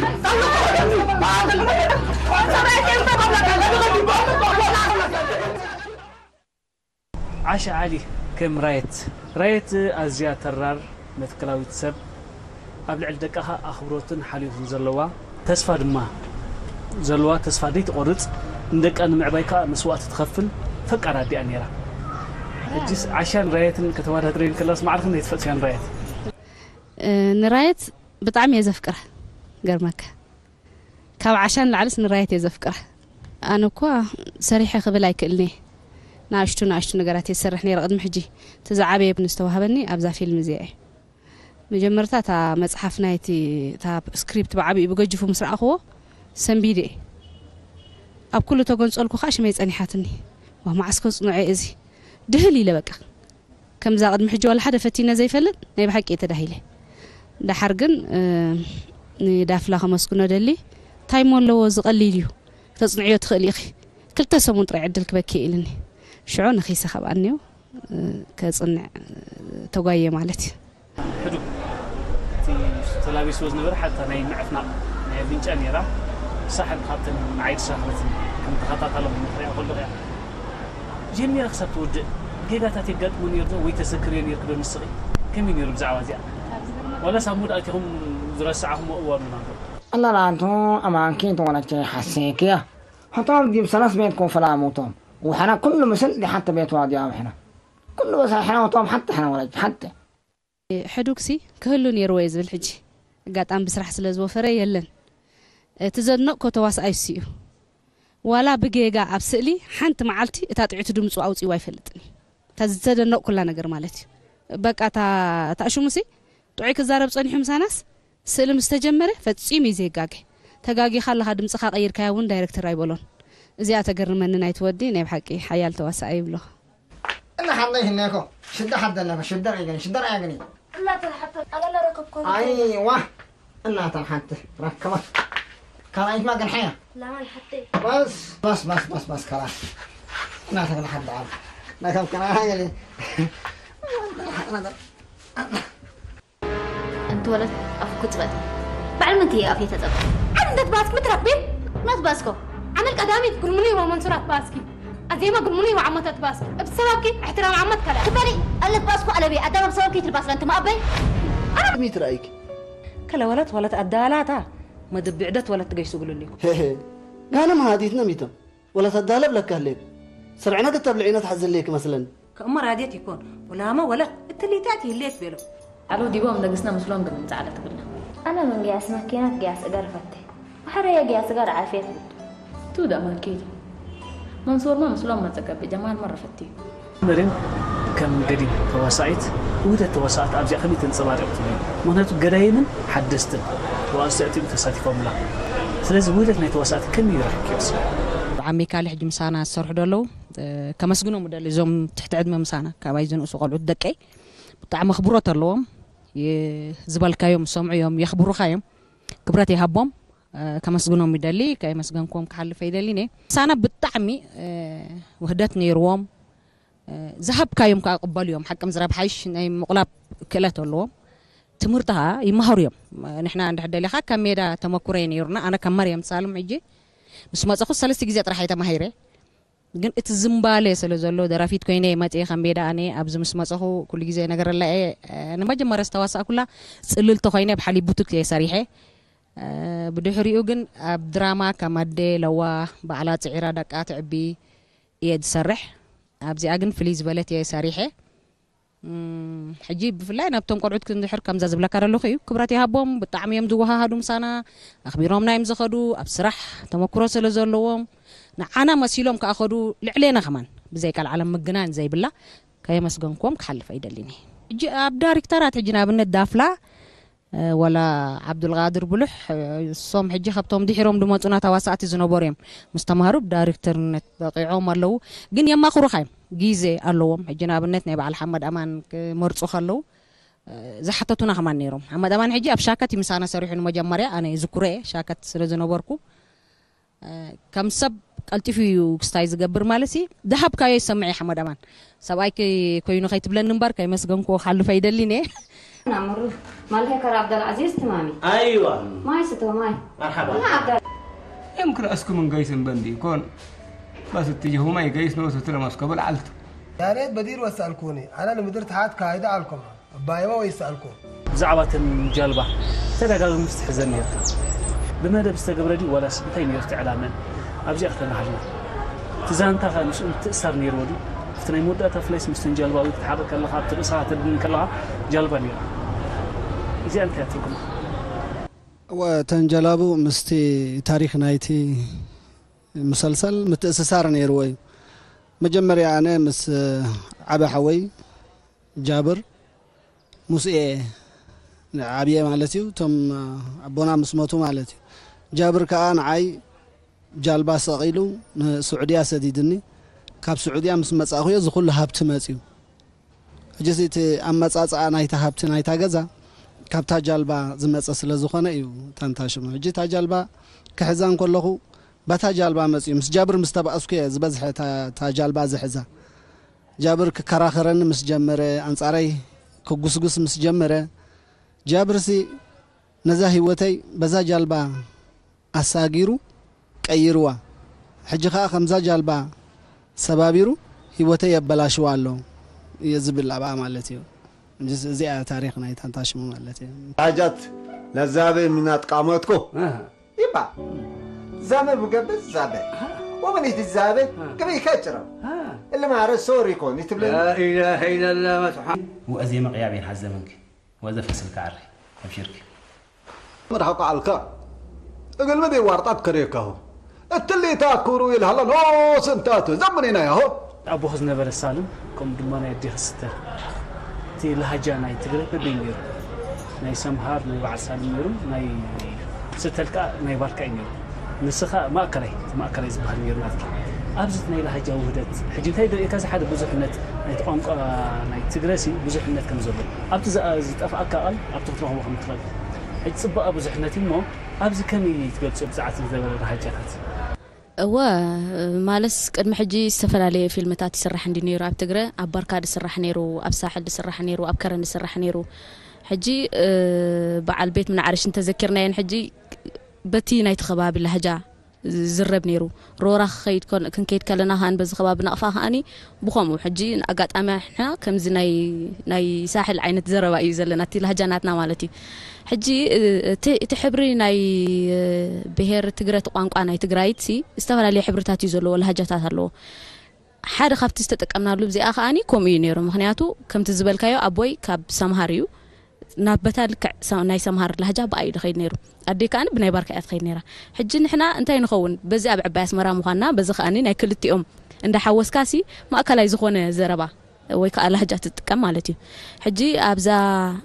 ዓሻ ዓሊ ከም ራየት። ራየት ኣዝያ ተራር መትከላዊት ሰብ፣ ኣብ ልዕሊ ደቃ ከኣ ኣኽብሮትን ሓልዮትን ዘለዋ፣ ተስፋ ድማ ዘለዋ፣ ተስፋ ዘይትቖርጽ፣ ንደቃ ንምዕባይ ከኣ መስዋእቲ ትኸፍል ፈቃር ኣዲኣ ነይራ። ሕጂስ ዓሻን ራየትን ከተወዳድረየን ከላስ ማዕረ ክንደይ ትፈትውያን ራየት? ንራየት ብጣዕሚ እየ ዘፍቅራ። ገርመካ ካብ ዓሻ ንላዕልስ ንራየት እየ ዘፍቅራ። ኣነ እኳ ሰሪሐ ክብል ኣይክእልን እየ። ንኣሽቱ ንኣሽቱ ነገራት እየ ዝሰርሕ ነይረ ቅድሚ ሕጂ። እቲ ዝዓበየ ንዝተዋህበኒ ኣብዛ ፊልም እዚኣ እዩ። መጀመርታ እታ መፅሓፍ ናይቲ እታ ስክሪፕት ብዓብኡ ብገጅፉ ምስ ረኣኽዎ ሰንቢደ እየ። ኣብ ኩሉ ተገንፀልኩ ከዓ ሽመይ ፀኒሓትኒ። ዋ መዓስ ከፅንዖ እየ እዚ ድህል ኢለ በቃ። ከምዛ ቅድሚ ሕጂ ዋላ ሓደ ፈቲነ ዘይፈልጥ ናይ ብሓቂ እየ ተዳሂለ። ደሓር ግን ንዳፍላ ከመስግኖ ደሊ እንታይ እሞ ኣለዎ እዚ ቀሊል እዩ ክተፅንዕዮ ትኽእሊ ኢኺ ክልተ ሰሙን ጥራይ ዕድል ክበኪ ኢልኒ ሽዑ ነኺሰ ካብኣ እኒኦ ከፅንዕ ተጓየ ማለት እዩ። ሕዱግ እቲ ተላቢስዎ ዝነበረ ሓታ ናይ ምዕፍናቕ ናይ ኣፍንጫ ነይራ። ንሳ ሓንቲ ካብተን ንዓይ ዝሰሓበትኒ ከም ተኸታታሎም ክሪኣ ከለኹ እያ። ጀሚራ ክሳብ ትውድእ ጌጋታት የጋጥሞ ነይሩ ዶ ወይ ተዘክርዮ ነይርኪ ዶ ንስኺ? ከመይ ነይሩ ብዛዕባ እዚኣ? ዋላስ ኣብ ሙድ ኣቲኹም ዝረሳዕኹምዎ እዋን እውን ኣሎ? الله لا أنتو أمانكي تولتي حسيكيا حطام ديم سلاس بيتكم فلا موتهم وحنا كل مسل دي حتى بيت وادي أو حنا كل بس حنا وطام حتى حنا ولج حتى ሕዱግሲ ክህሉ ነይርዎ እየ ዝብል ሕጂ ኣጋጣሚ ብስራሕ ስለ ዝወፈረ የለን። እቲ ዘድነቕኮ ተዋስኣይ እሱ እዩ። ዋላ ብጌጋ ኣብ ስእሊ ሓንቲ መዓልቲ እታ ጥዕቲ ድምፁ ኣውፂእዋ ኣይፈልጥን እዩ። እታ ዝተደነቕኩላ ነገር ማለት እዩ። በቃ እታ እታ ሽሙሲ ጥዑይ ክዛረብ ፀኒሑ ምሳናስ ስእሊ ምስ ተጀመረ ፈፂሙ እዩ ዘይጋገ። ተጋጊኻ ኣለኻ ድምፅኻ ቀይርካያ እውን ዳይረክተር ኣይበሎን። እዚኣ ተገርመኒ ናይቲ ወዲ ናይ ብሓቂ ሓያል ተዋሳኣይ ይብሎ። እና ሓንደይ ህነኮ ሽዳ ሓደና ሽዳ ይገን ሽዳ ያገኒ እናተ ሓቶ ኣላላ ረከብኮ ኣይዋ እናታ ሓንቲ ረከባ ካልኣይት ማገን ሓያ ላማን ሓተይ بس بس بس بس بس خلاص እናታ ግን ሓዳ ኣላ ናከም ከና ሃገሊ እንተወለት ኣፍኩ ጽበጥ በዓል ምንቲ ኣፍ የተጸበ ዓል እንደት ባስክ ምትረክቢ ናት ባስኮ ዓመል ቀዳሚት ጉልሙኒ ወመንሱራት ባስኪ ኣዜማ ጉልሙኒ ወዓመታት ባስኪ እብ ሰባብኪ እሕትራም ዓመት ከላ ትበሊ ኣለት ባስኮ ኣለቢ ኣዳም ሰባብኪ ትልባስ ለንት ማኣበይ ሚት ራእይክ ከለ ወለት ወለት ኣዳላታ መደብ ብዕደት ወለት ትገይሱ ግሉሊኩ ጋነ መሃዲትነ ሚቶም ወለት ኣዳለብ ለካ ህሌክ ስርዕነ ክተብልዒነ ትሓዝልክ መስለን ከእሞ ራድየት ይኮን ዑላማ ወለት እትሊታት ይህሌት ቤሎ። ዓሎ ዲቦም ነግስና ምስሎም ግን ምጻዕለ ትብልና። ኣነ ምን ግያስ መኪናት ግያስ እገር ፈቴ። ወሐረየ ግያስ እገር ዓፊየት ብድ። ቱ ዳ መኪ። መንሱርማ ምስሎም መጸቀቢ ጀማል መረ ፈትዩ። መርየም ከም ገዲም ተዋሳኢት ውህደት ተዋሳእቲ ኣብዚኣ ከመይ ተንጸባሪቕ ትብሊ? ምክንያቱ ገዳይምን ሓደስትን ተዋሳእቲ እዮም ተሳቲፎምላ። ስለዚ ውህደት ናይ ተዋሳእቲ ከመይ ረኺብክዮ? ብዓመይ ካልእ ሕጂ ምሳና ዝሰርሑ ደለዉ ከመስግኖም ደሊ እዞም ትሕቲ ዕድመ ምሳና ካባይ ዝንእሱ ቆልዑት ደቀይ ብጣዕሚ ኣኽብሮት ኣለዎም ዝበልካዮም ዝሰምዑ እዮም የኽብሩኻ እዮም ክብረት ይሃቦም ከመስግኖም ይደሊ ከየመስገንክዎም ክሓልፍ ኣይደሊን እየ ምሳና ብጣዕሚ ውህደት ነይርዎም ዝሃብካዮም ከዓ ቅበሉ እዮም ሓቂ ምዝራብ ሓይሽ ናይ ምቑላብ ክእለት ኣለዎም ትምህርቲ ከዓ ይመሃሩ እዮም ንሕና እንድሕር ደሊኻ ካብ ሜዳ ተመኩረ ነይሩና ኣነ ካብ መርየም ሳልም ሕጂ ምስ መፀኹ ሰለስተ ግዜ ጥራሕ እየ ተማሂረ ግን እቲ ዝምባለ ስለ ዘሎ ደራፊት ኮይነ መፅየ ከም ሜዳ ኣነ ኣብዚ ምስ መፀኹ ኩሉ ግዜ ነገረላ እየ ንመጀመርያ ዝተዋሳእኩላ ፅልልቲ ኮይነ ብሓሊ ቡቱክ እየ ሰሪሐ ብድሕሪኡ ግን ኣብ ድራማ ከም ኣደ ለዋ ባዕላ ፅዒራ ደቃ ትዕቢ እየ ዝሰርሕ ኣብዚኣ ግን ፍልይ ዝበለት እየ ሰሪሐ ሕጂ ብፍላይ ናብቶም ቆልዑት ክንድሕር ከምዛ ዝብለካ ዘለኹ እዩ ክብረት ይሃቦም ብጣዕሚ እዮም ዝወሃሃዱ ምሳና ኣኽቢሮምና እዮም ዝኸዱ ኣብ ስራሕ ተመክሮ ስለ ዘለዎም ንዓና መሲሎም ከኣ ኸዱ ልዕሌና ከማን ብዘይ ቃል ዓለም ምግናን ዘይብላ ከየመስገንክዎም ክሓልፍ ኣይደልን እየ ሕጂ ኣብ ዳይሬክተራት ሕጂ ንኣብነት ዳፍላ ወላ ዓብዱልቃድር ብሉሕ እሶም ሕጂ ካብቶም ድሒሮም ዝመፁና ተዋሳእቲ ዝነበሩ እዮም ምስ ተምሃሩ ብዳይሬክተርነት በቂዖም ኣለዉ ግን የማኽሩኻ እዮም ግዜ ኣለዎም ሕጂ ንኣብነት ናይ በዓል ሓመድ ኣማን ክመርፁ ከለዉ ዝሓተቱና ከማን ነይሮም። ሓመድ ኣማን ሕጂ ኣብ ሻከት እዩ ምሳና ሰሪሑ ንመጀመርያ፣ ኣነ ዝኩረ እየ ሻከት ስለ ዝነበርኩ። ከም ሰብ ቀልጢፉ እዩ ክስታይ ዝገብር ማለት ሲ፣ ዝሃብካዮ ይሰምዕ እዩ ሓመድ ኣማን። ሰብኣይ ከይ-፣ ኮይኑ ከይትብለኒ እምበር ከይመስገንኩዎ ክሓልፍ ኣይደልን እየ። ናምሩ ማለኸ ከራ ዓብደልዓዚዝ ትማሚ። ኣይዋ። ማይ ስቶ ማይ። መርሓባ። ና ዓብደል። يمكن أسكم من قيس بندي يكون، بس اتجهوا ما يقيس نوسة لمسكو بالعلت. يا ريت بدير وسألكوني، أنا لمدير تحت كايدة علكم. أبايما ويسألكم. ብዛዕባ እተን ጃልባ ተደጋጋሚ ምስ ትሕዘን ነርካ። ብመደብ ዝተገብረ ድዩ ዋላስ እንታይ ነይሩ እቲ ዕላመን? ኣብዚኣ ከተመሃልና። እቲ ዛንታ ኸ ምስኡ ምትእሳር ነይርዎ ድዩ? ኣብቲ ናይ መወዳእታ ፍላይስ ምስተን ጃልባ ወይ ክትሓርቅ ከለኻ ኣብቲ ርእስኻ ተድንን ከለኻ ጃልባ ነይራ። እዚኣ እንታይ እያ ትርጉማ? እወ፣ እተን ጀላቡ ምስቲ ታሪኽ ናይቲ ሙሰልሰል ምትእስሳር ነይርዎ እዩ። መጀመርያ ኣነ ምስ ዓቢ ሓወይ ጃብር ሙስኤ ዓብየ ማለት እዩ። እቶም ኣቦና ምስ መቱ ማለት እዩ። ጃብር ከኣ ንዓይ ጃልባ ሰቒሉ ንስዑድያ ሰዲድኒ። ካብ ስዑድያ ምስ መጻእኹዮ እዚ ኩሉ ሃብቲ መጽዩ። ሕጂ እቲ ኣመጻጽኣ ናይታ ሃብቲ ናይታ ገዛ ካብታ ጃልባ ዝመጸ ስለ ዝኾነ እዩ ታንታ ሽሙ። ሕጂ እታ ጃልባ ክሕዛ እንከለኹ ባታ ጃልባ መጽዩ ምስ ጃብር ምስ ተባእስኩ እየ ዝበዝሐ እታ፣ እታ ጃልባ ዝሕዛ። ጃብር ክከራኸረኒ ምስ ጀመረ፣ ኣንጻረይ ክጉስጉስ ምስ ጀመረ፣ ጃብርሲ ነዛ ህይወተይ በዛ ጃልባ ኣሳጊሩ ቀይርዋ። ሕጂ ኸኣ ከምዛ ጃልባ ሰባቢሩ ህይወተይ የበላሽዋ ኣሎ እየ ዝብል ኣብኣ ማለት እዩ። እዚኣ ታሪኽ ናይ ታንታ ሽሙ ማለት እዩ። حاجات لزابة من أتقامتكو. يبا. زامة بقبل زابة. ومن يتزابة؟ كم يكترم؟ اللي ما عرف سوري يكون، يتبلن. لا إله إلا الله سبحانه. وأزي مقيا بين حزمنك. وأزي فصل كعري. أبشرك. مرحبا عليك. እግል ምድ ዋርጣት ከሬካሁ እትሊ ታኩሩ ይልሃሎ ኖስ እንታቱ ዘምኔና ያሆ። ኣቦኹ ዝነበረ ሳልም፣ ከምኡ ድማ ናይ ኣዴኺ ስተር። እቲ ላህጃ ናይ ትግረ በበይ ነይሩ? ናይ ሰምሃር፣ ናይ በዓል ሳልም ነይሩ፣ ናይ ስተር ከኣ ናይ ባርካ እዩ ነይሩ። ንስኻ ማእከላይ፣ እቲ ማእከላይ ዝበሃል ነይሩ ናትኪ። ኣብዚ ናይ ላህጃ ውህደት፣ ሕጂ እንታይ ደሪእካ፣ እዚ ሓደ ብዙሕነት ናይቲ ቋንቋ ናይ ትግረሲ ብዙሕነት ከም ዘሎ። ኣብቲ ዝኣ-፣ ዝጠፍኣካ ቃል ኣብቲ ክትረኽቦ ከም ትኽእል። ሕጂ ጽባቐ ብዙሕነት እዩ እሞ፣ ኣብዚ ከመይ ትገልጾ ብዛዕባ እቲ ዝነበረ ላህጃታት? እወ፣ ማለስ ቅድሚ ሕጂ ዝተፈላለየ ፊልምታት ይስራሕ እንዲ ነይሩ። ኣብ ትግረ፣ ኣብ ባርካ ዝስራሕ ነይሩ፣ ኣብ ሳሕል ዝስራሕ ነይሩ፣ ኣብ ከረን ዝስራሕ ነይሩ። ሕጂ፣ እ፣ በዓል ቤት ምናዕርሽ እንተዘኪርናየን ሕጂ በቲ ናይቲ ከባቢ ላህጃ ዝረብ ነይሩ። ሮራ ክኸይድ ከል-፣ ክንከይድ ከለና ከኣን በዚ ከባቢ ናቕፋ ከኣኒ ብኸምኡ። ሕጂ ኣጋጣሚ ንሕና ከምዚ ናይ፣ ናይ ሳሕል ዓይነት ዘረባ እዩ ዘለና፣ እቲ ላህጃ ናትና ማለት እዩ። ሕጂ፣ እ፣ እቲ፣ እቲ ሕብሪ ናይ፣ እ፣ ብሄር ትግረ፣ እቲ ቋንቋ ናይ ትግራይት ሲ ዝተፈላለየ ሕብርታት እዩ ዘለዎ፣ ላህጃታት ኣለዎ። ሓደ ካብቲ ዝተጠቀምናሉ ብዚኣ ከኣኒ ከምኡ እዩ ነይሩ። ምኽንያቱ ከምቲ ዝበልካዮ ኣቦይ ካብ ሰምሃር እዩ። ናብ በታ ልክዕ ሰ-፣ ናይ ሰምሃር ላህጃ ብኣ እዩ ዝኸይድ ነይሩ። ኣደይ ከኣኒ ብናይ ባርካ እያ ትኸይድ ነይራ። ሕጂ ንሕና እንታይ ንኸውን? በዚ ኣብ ዕባይ ኣስመራ ምዃንና፣ በዚ ከኣኒ ናይ ክልቲኦም እንዳሓወስካሲ ማእከላይ ዝኾነ ዘረባ ወይ ከኣ ላህጃ ትጥቀም ማለት እዩ። ሕጂ ኣብዛ፣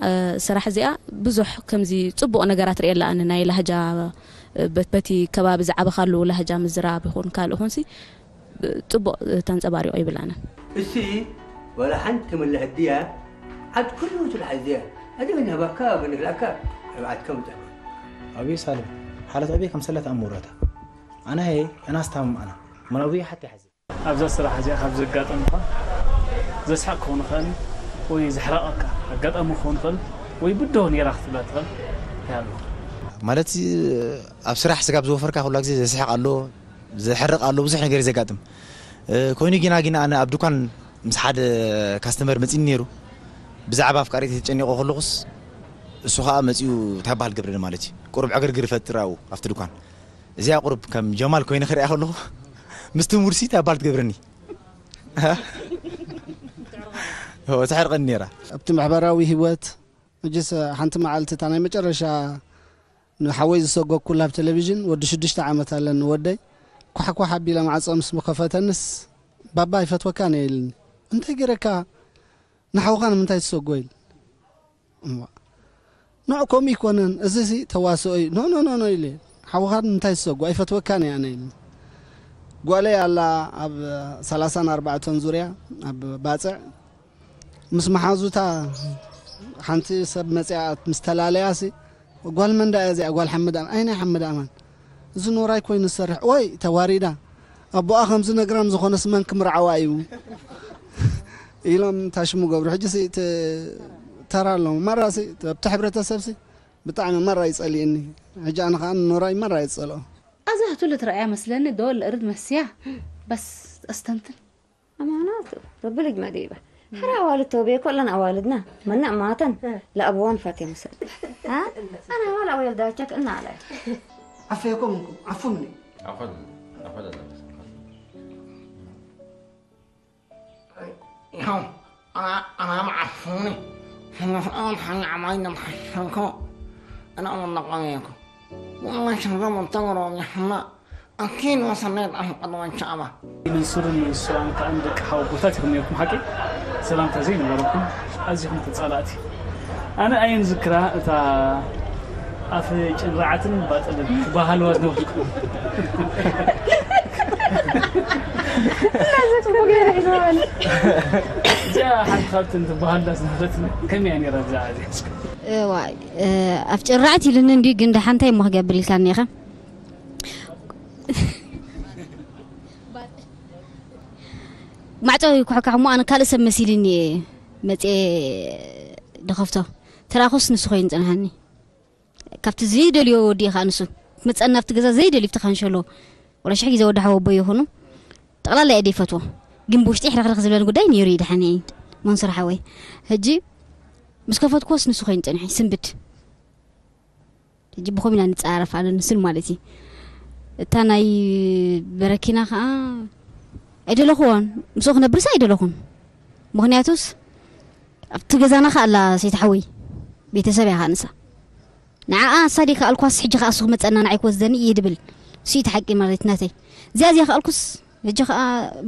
እ፣ ስራሕ እዚኣ ብዙሕ ከምዚ ጽቡቕ ነገራት ርእየላ ኣነ ናይ ላህጃ፣ እ፣ በት-፣ በቲ ከባቢ ዝዓበኻሉ ላህጃ ምዝራብ ይኹን ካልእ ይኹንሲ ጽቡቕ ተንጸባሪቑ ይብል ኣነ። እሲ ዋላ ሓንቲ ምልሕ ድያ ዓድ ኩሉ ትልሓዝ እያ። ኣደ ናባካ ብንግላካ ኣብ ዓድካ ምጠካ። ኣቤ ሳልም፣ ሓለት ኣቤ ከም ሰለት ኣሙረታ። ኣነ ሀይ፣ ኣናስ ታምም ኣና። መናዊ ሓቲ ሓዚ። ኣብዛ ስራሕ እዚኣ ካብ ዘጋጠምካ ዘስሕቕ ክኸውን ይኽእል ወይ ዘሕረቐካ ኣጋጣሚ ክኸውን ይኽእል ወይ ብድሆ ነይራ ክትብላ ትኽእል እንታይ ኣሎ? ማለት ኣብ ስራሕ ስጋብ ዝወፈርካ ኩላ ግዜ ዘስሕቕ ኣሎ፣ ዘሕርቕ ኣሎ፣ ብዙሕ ነገር እዩ ዘጋጥም። እ፣ ኮይኑ ግና፣ ግና ኣነ ኣብ ድኳን ምስ ሓደ ካስተመር መጺኒ ነይሩ። ብዛዕባ ኣፍቃሪተይ ተጨኒቑ ከለኹስ፣ እሱ ኸኣ መጺኡ እንታይ በሃል ገብረኒ ማለት እዩ። ቁሩብ ዕግርግር ይፈጥር ኣብኡ፣ ኣብቲ ድኳን። እዚኣ ቁሩብ ከም ጀማል ኮይነ ክሪኣ ከለኹ፣ ምስቲ ሙርሲ እንታይ በሃል ትገብረኒ። ሆ፣ ተሕርቐኒ ነይራ። ኣብቲ ማሕበራዊ ህይወት፣ ሕጅስ ሓንቲ መዓልቲ እታ ናይ መጨረሻ ንሓወይ ዝሰጎግኩላ ኣብ ቴሌቪዥን፣ ወዲ ሽዱሽተ ዓመት ኣለኒ ወደይ፣ ኳሕ ኳሕ ኣቢለ ማዕጾ ምስ ምኸፈተንስ፣ "ባባ ኣይፈትወካን እየ" ኢልኒ። "እንታይ ገይረካ? ንሓውኻ ንምንታይ ትሰጎ?" ኢል። እዋ። "ንዕ ከምኡ ኣይኮነን፣ እዚሲ ተዋስኦ እዩ። ኖ፣ ኖ፣ ኖ፣ ኖ" ኢለ። "ሓውኻ ንምንታይ ትሰጎ? ኣይፈትወካን እየ ኣነ" ኢልኒ። ጓለይ ኣላ ኣብ ሰላሳን ኣርባዕተን ዙርያ፣ ኣብ ባጽዕ፣ ምስ መሓዙታ ሓንቲ ሰብ መፅያ ምስ ተላለያሲ፣ ጓል መን ደኣ እዚኣ? ጓል ሓመድ ኣማን። ኣይ ናይ ሓመድ ኣማን፣ እዚ ኖራይ ኮይኑ ዝሰርሕ። ወይ ተዋሪዳ፣ ኣቦኣ ከምዚ ነግራም፣ ዝኾነስ መን ክምርዓዋ እዩ? ኢሎም ታሽሙ ገብሩ። ሕጂ ሲ እቲ ተራ ኣለዎም። ማራ ሲ ኣብቲ ሕብረተሰብ ሲ ብጣዕሚ ማራ ይጸልእኒ። ሕጂ ኣነ ከኣ ኖራይ ማራ ይጸልኦ። ኣዛ ህቱል ትረኣያ መስለኒ ዶ ልእርድ መስያ። በስ ኣስተንትን። ኣማናት፣ ረቢ ልጅ መዲባ። ሕራ ኣዋልድ ተውቤ ኮለን ኣዋልድና። መና ማተን ለኣብዋን ፋትያ መሰል። አ? ኣና ዋላ ወልዳቸክ እና ኣላይ። ዓፈየኩም እንኩም፣ ዓፉኒ። ኣኸል ኣኸል ኣለበት። ይኸው፣ ኣና ኣና ዓፉኒ። ሕነፍኣን ሓኛ ዓማይ ነምሓሸንኮ። ኣና መናቆሚያኩ። ወላ ሸንዘም ተገሮም ይሕና። ኣኪን ወሰናይት ኣሕቀን ወንቻማ። መንሱርን ንስራን ከኣ ንደቂ ሓወቦታት ኢኹም ነርኩም ሓቂ? ሰላምታ ዘይነበረኩም ኣዚኹም ተጻላእቲ። ኣነ ኣየን ዝክራ እታ ኣፍ ጭንራዓትን ባጠልን ትበሃልዋ ዝነበርኩም። እዚኣ ሓንቲ ካብተን ትበሃልና ዝነበረት ከመይ እያ ነይራ ብዛዕባ እዚኣ እስከ? እዋይ፣ እ፣ ኣፍ ጭንራዓት ኢሉኒ እንድዩ፣ ግን ደሓንታይ እሞ ክገብር ኢልካኒ ኢኻ? ማዕጾ ይኩሕካሕ እሞ ኣነ ካልእ ሰብ መሲልኒ እየ መጽየ ድኸፍቶ። ተራኹስ ንሱ ኮይኑ ጽንሃኒ። ካብቲ ዘይደልዮ ወዲ እየ ከዓ ንሱ። መጸና ኣብቲ ገዛ ዘይደልዩ ኣብቲ ካንሸሎ። ወላ ሽሕ ግዜ ወዲ ሓወቦ ይኹኑ። ጠቕላላ እየ ደይፈትዎ። ግን ብውሽጢ ሕርኽርኽ ዝብለኒ ጉዳይ ነይሩ እዩ ደሓን እየ። መንሱር ሓወይ። ሕጂ ምስ ከፈትኩዎስ ንሱ ኮይኑ ጽንሒ። ስንብድ። ሕጂ ብኸም ኢና ንጸራረፍ ኣነ ንስን ማለት እዩ። እታ ናይ በረኪና ኸኣ ኣይደለኹዎን። ምስኡ ክነብርስ ኣይደለኹን። ምኽንያቱስ ኣብቲ ገዛና ኸኣ ኣላ ሰይቲ ሓወይ። ቤተሰብ እያ ኸኣ ንሳ። ንዓኣ ኣሳዲ ከኣልኳስ ሕጂ ኸኣ እሱ ክመጸና ንዓይ ክወስደኒ እየ ድብል። እሱ እዩ እቲ ሓቂ ማለት ናተይ። እዚኣ እዚኣ ከኣልኩስ ሕጂ ኸኣ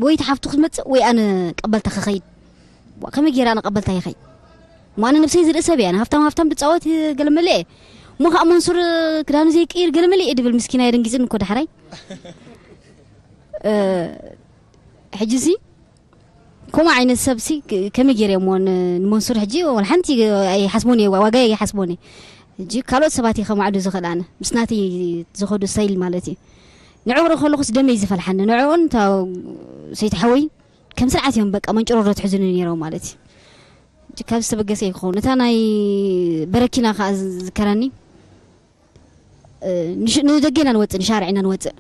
ወይ እቲ ሓፍቱ ክትመጽእ ወይ ኣነ ቀበልታ ክኸይድ። ዋ፣ ከመይ ገይረ ኣነ ቀበልታ ይኸይድ? እሞ ኣነ ነብሰይ ዝርኢ ሰብ እየ። ኣነ ሃፍታም ሃፍታም ድጻወት ገለመለ እየ። እሞ ኸኣ መንሱር ክዳኑ ዘይቅይር ገለመለ እየ ድብል ምስኪና የደንጊጽኒ እኮ ዳሕራይ። እ፣ ሕጂሲ ከምኡ ዓይነት ሰብሲ ክ-፣ ከመይ ገይረ እሞ ን-፣ ንመንሱር ሕጂ ወላ ሓንቲ ኣይሓስቦን እየ፣ ዋጋ ኣይሓስቦን እየ። ሕጂ ካልኦት ሰባት እየ ከማዕዱ ዝኽእል ኣነ። ምስ ናተይ ዝኸዱ ሰይል ማለት እዩ። ንዕኡ ክርኢ ከለኹስ ደመይ ዝፈልሓኒ። ንዕኡን እታ ሰይቲ ሓወይ ከም ስርዓት እዮም በቃ መንጭሮሮ ትሕዙኒ ነይሮም ማለት እዩ። ሕጂ ካብ ዝተበገሰ ይኸውን። እታ ናይ በረኪና ከኣ ዝዝከረኒ፣ እ፣ ንሽ-፣ ንደገ ኢና ንወጽእ፣ ንሻርዕ ኢና ንወጽእ።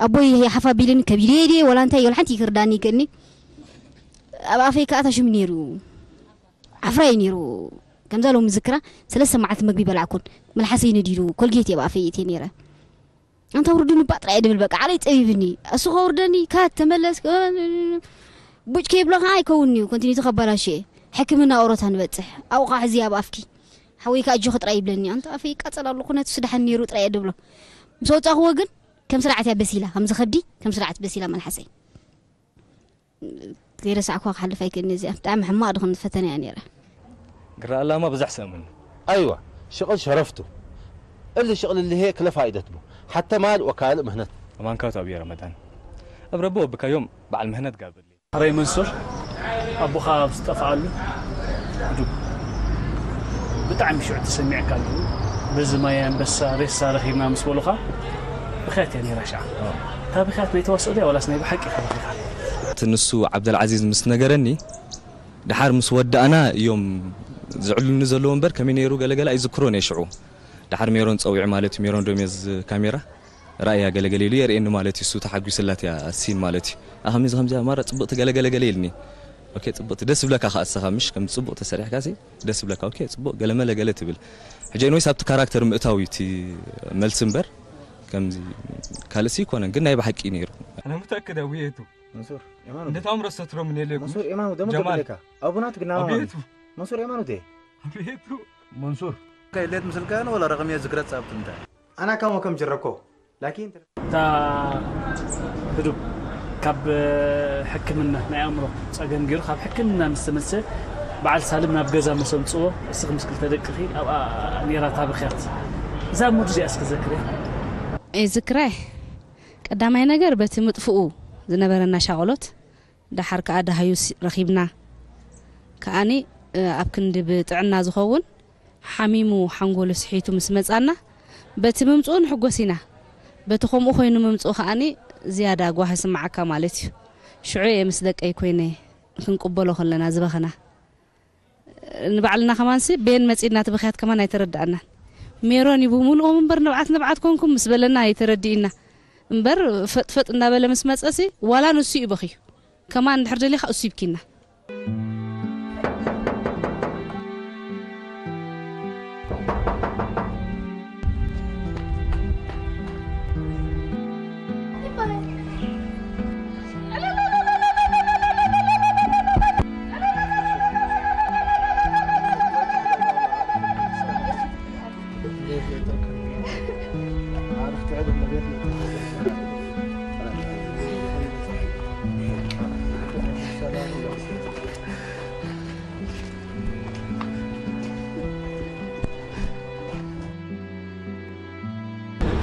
ኣቦይ ሓፍ ኣቢሉኒ ከቢደየ ድየ ወላ እንታይ ወላ ሓንቲ ይክርዳኒ ይክእልኒ። ኣብ ኣፈይ ከኣ ታሽሙ ነይሩ። ዓፍራይ ነይሩ። ከምዛ ሎሚ ዝክራ ሰለስተ መዓልቲ መግቢ በላዕኩን። መልሓሰይ ነዲዱ፣ ኮልጌት እየ ኣብ ኣፈይ እትየ ነይረ። ኣንታ ውርዱኒ እባ ጥራይ እየ ድብል በቃ፣ ዓለይ ጸቢብኒ። እሱ ከውርደኒ፣ ካት ተመለስ፣ ቡጭ ከይብሎ ከኣ ኣይከውንን'ዩ፣ ኮንቲኒቲ ከባላሽ'የ። ሕክምና ኦሮታ ንበጽሕ። ኣብኡ ከኣ ሕዚ ኣብ ኣፍኪ። ሓወይ ከኣ ኣጆኺ ጥራይ ይብለኒ። ኣንታ ኣፈይ ይቃጸል ኣሎ፣ ኩነቱስ ደሓን ነይሩ ጥራይ እየ ድብሎ። ምስ ወጻእክዎ ግን ከም ስርዓት እያ በሲላ፣ ከምዚ ከብዲ ከም ስርዓት በሲላ መልሓሰይ። ዘይረሳዕክዋ ክሓልፍ ኣይክእልን እዚኣ። ብጣዕሚ ሕማቕ ድኹነት ፈተና እያ ነይራ። ግራ ኣላማ ብዙሕ ሰእምን። ኣይዋ፣ ሽቕል ሸረፍቱ። እሊ ሽቕል እሊ ሄ ክለ ፋይደት ቡ። ሓተ ማል ወካልእ ምህነት። ኣማንካው ታብዮ ረመዳን። ኣብ ረቦ ወብካዮም በዓል ምህነት ጋብር። ኣረይ መንሱር፣ ኣቦኻ ኣብ ዝጠፍኣሉ፣ ሕዱግ። ብጣዕሚ ሽዑ ተሰሚዕካ ኣለዉ። በዚ ማይ ኣንበሳ ሬሳ ረኺብና ምስ በሉኻ፣ ብኽያት እያ ነይራ ሻዕ። እታ ብኽያት ናይ ተዋስኦ ድያ ዋላስ ናይ ብሓቂ ኢኻ በኺኻ? እቲ ንሱ ዓብደልዓዚዝ ምስ ነገረኒ፣ ደሓር ምስ ወዳእና እዮም ዝዕሉኒ ዘለዉ እምበር፣ ከመይ ነይሩ ገለገለ ኣይዝክሮን እየ ሽዑ። ደሓር ሜሮን ጸዊዑ ማለት እዩ፣ ሜሮን ዶሜዝ ካሜራ፣ ራእያ ገለገለ ኢሉ የርእየኒ ማለት እዩ፣ እሱ ተሓጒስላት እያ ሲን ማለት እዩ። ኣ፣ ከመይ ከምዚ ከምዚ እያ፣ ማራ ጽብቕቲ ገለገለ ገለ ኢልኒ። ኦኬ፣ ጽብቕቲ፣ ደስ ዝብለካ ከኣ እስኻ፣ ምሽ ከም ጽቡቕ ተሰሪሕካ ሲ፣ ደስ ዝብለካ። ኦኬ፣ ጽቡቕ፣ ገለመለ ገለ ትብል። ሕጂ ኤንወይስ ኣብቲ ካራክተር ምእታው እዩ እቲ መልሲ እምበር፣ ከምዚ ካልእ ሲ ይኮነን፣ ግን ናይ ብሓቂ እዩ ነይሩ። أنا متأكد أبويته. منصور، إيمانه. أنت تعمر السترة من إليكم. منصور، إيمانه، ده ما جمال. قبل لك. أبونا تقلنا أبيته. منصور، إيمانه ده. أبيته. منصور. كاي ليت مسلكان ولا رقم يا ذكرى صابت أنت؟ أنا كم وكم جركو، لكن እታ ህዱብ ካብ ሕክምና ናይ ኣእምሮ ጸገም ገይሩ ካብ ሕክምና ምስ ተመልሰ በዓል ሳልም ናብ ገዛ ምስ ኣምጽዎ እስኺ ምስ ክልተ ደቅኺ ኣብኣ ነይራ እታ ብኽያት። እዛ ሙድ እዚኣ እስኪ ዘክርያ። እዝክራ ቀዳማይ ነገር በቲ ምጥፍኡ ዝነበረና ሻቕሎት፣ ደሓር ከኣ ደሃዩ ስ-፣ ረኺብና። ከኣኒ ኣብ ክንዲ ብጥዕና ዝኸውን ሓሚሙ ሓንጎሉ ስሒቱ ምስ መጻና፣ በቲ ምምጽኡ ንሕጎስ ኢና። በቲ ከምኡ ኮይኑ ምምጽኡ ከኣኒ ዝያዳ ጓህ ይስምዓካ ማለት እዩ። ሽዑ እየ ምስ ደቀይ ኮይነ ክንቅበሎ ከለና ዝበኸና። ንባዕልና ከማንሲ ቤን መጺና እቲ ብኽያት ከማን ኣይተረድኣናን። ሜሮን እዩ ብምልኦም እምበር ንብዓት ንብዓት ኮንኩም ምስ በለና ኣይተረድእና። እምበር ፈጥፈጥ እንዳበለ ምስ መጸሲ ዋላ ንሱ እዩ በኽዩ። ከማን እንድሕር ደሊኻ እሱ ይብኪና።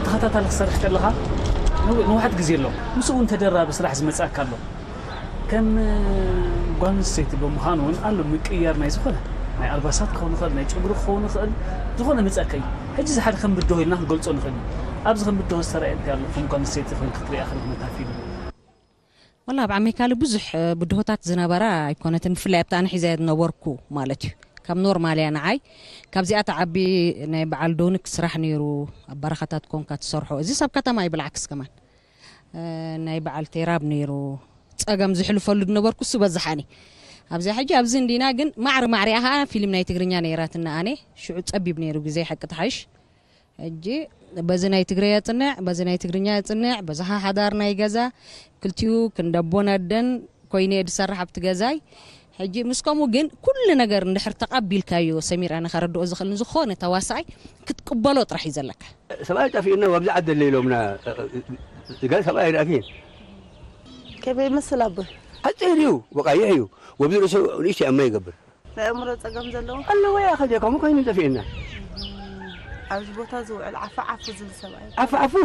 ተኸታታሊ ክሰርሕ ከለኻ ነዊ- ነዋሕቲ ግዜ ኣሎ። ምስኡ እውን ተደራቢ ስራሕ ዝመፅኣካ ኣሎ። ከም ጓል ኣንስተይቲ ብምዃኑ እውን ኣሎ ምቅያር ናይ ዝኾነ ናይ ኣልባሳት ክኸውን ይኽእል፣ ናይ ጨጉሪ ክኸውን ይኽእል፣ ዝኾነ መፀከይ። ሕጂ እዚ ሓደ ከም ብድሆ ኢልና ክንገልጾ ንኽእል እዩ። ኣብዚ ከም ብድሆ ዝተረኣየ እንታይ ኣሎ? ከም ጓል ኣንስተይቲ ኮይንካ ክትሪኣ ከለኻ ነታ ፊልም። ወላ ኣብ ዓመይካሊ ብዙሕ ብድሆታት ዝነበራ ኣይኮነትን፣ ብፍላይ ኣብታ ኣነ ሒዘ ዝነበርኩ ማለት እዩ። ካብ ኖርማል እያ ንዓይ። ካብዚኣ ትዓቢ ናይ በዓል ዶኒክ ስራሕ ነይሩ፣ ኣብ በረኻታት ኮንካ ትሰርሖ። እዚ ሰብ ከተማ ይብልዓክስ ከማን። እ፣ ናይ በዓል ቴራብ ነይሩ። ጸገም ዝሕልፈሉ ዝነበርኩ እሱ በዝሓኒ። ኣብዚኣ ሕጂ ኣብዚ እንዲና ግን ማዕሪ ማዕሪኣ ኸኣ ፊልም ናይ ትግርኛ ነይራትና ኣነ። ሽዑ ጸቢብ ነይሩ ግዜ ሓቂ ተሓይሽ። ሕጂ በዚ ናይ ትግረ የጽንዕ፣ በዚ ናይ ትግርኛ የጽንዕ፣ በዚ ሓዳር ናይ ገዛ ክልቲኡ ክንደ ኣቦን ኣደን ኮይነ እየ ዝሰርሕ ኣብቲ ገዛይ። ሕጂ ምስ ከምኡ ግን ኩሉ ነገር እንድሕር ተቐቢልካዮ ሰሚር ኣነ ከረድኦ ዝኽእል ንዝኾነ ተዋሳኣይ ክትቅበሎ ጥራሕ እዩ ዘለካ። ሰብኣይ ጠፊእና ወብዚ ዓዲ ኣለ ኢሎምና። ገለ ሰብኣይ ኣይረኣክን። ከመይ ይመስል ኣቦይ? ሓፂር እዩ፣ ወቃይሕ እዩ። ወብዚ ርእሱ ንእሽተይ ኣማ ይገብር። ናይ ኣእምሮ ጸገም ዘለዎ? ኣለዎ፣ ያ ከጀ ከምኡ ኮይኑ ጠፊእና። ኣብዚ ቦታ ዝውዕል ዓፋ ዓፉ ዝብል ሰብኣይ። ዓፋ ዓፉ?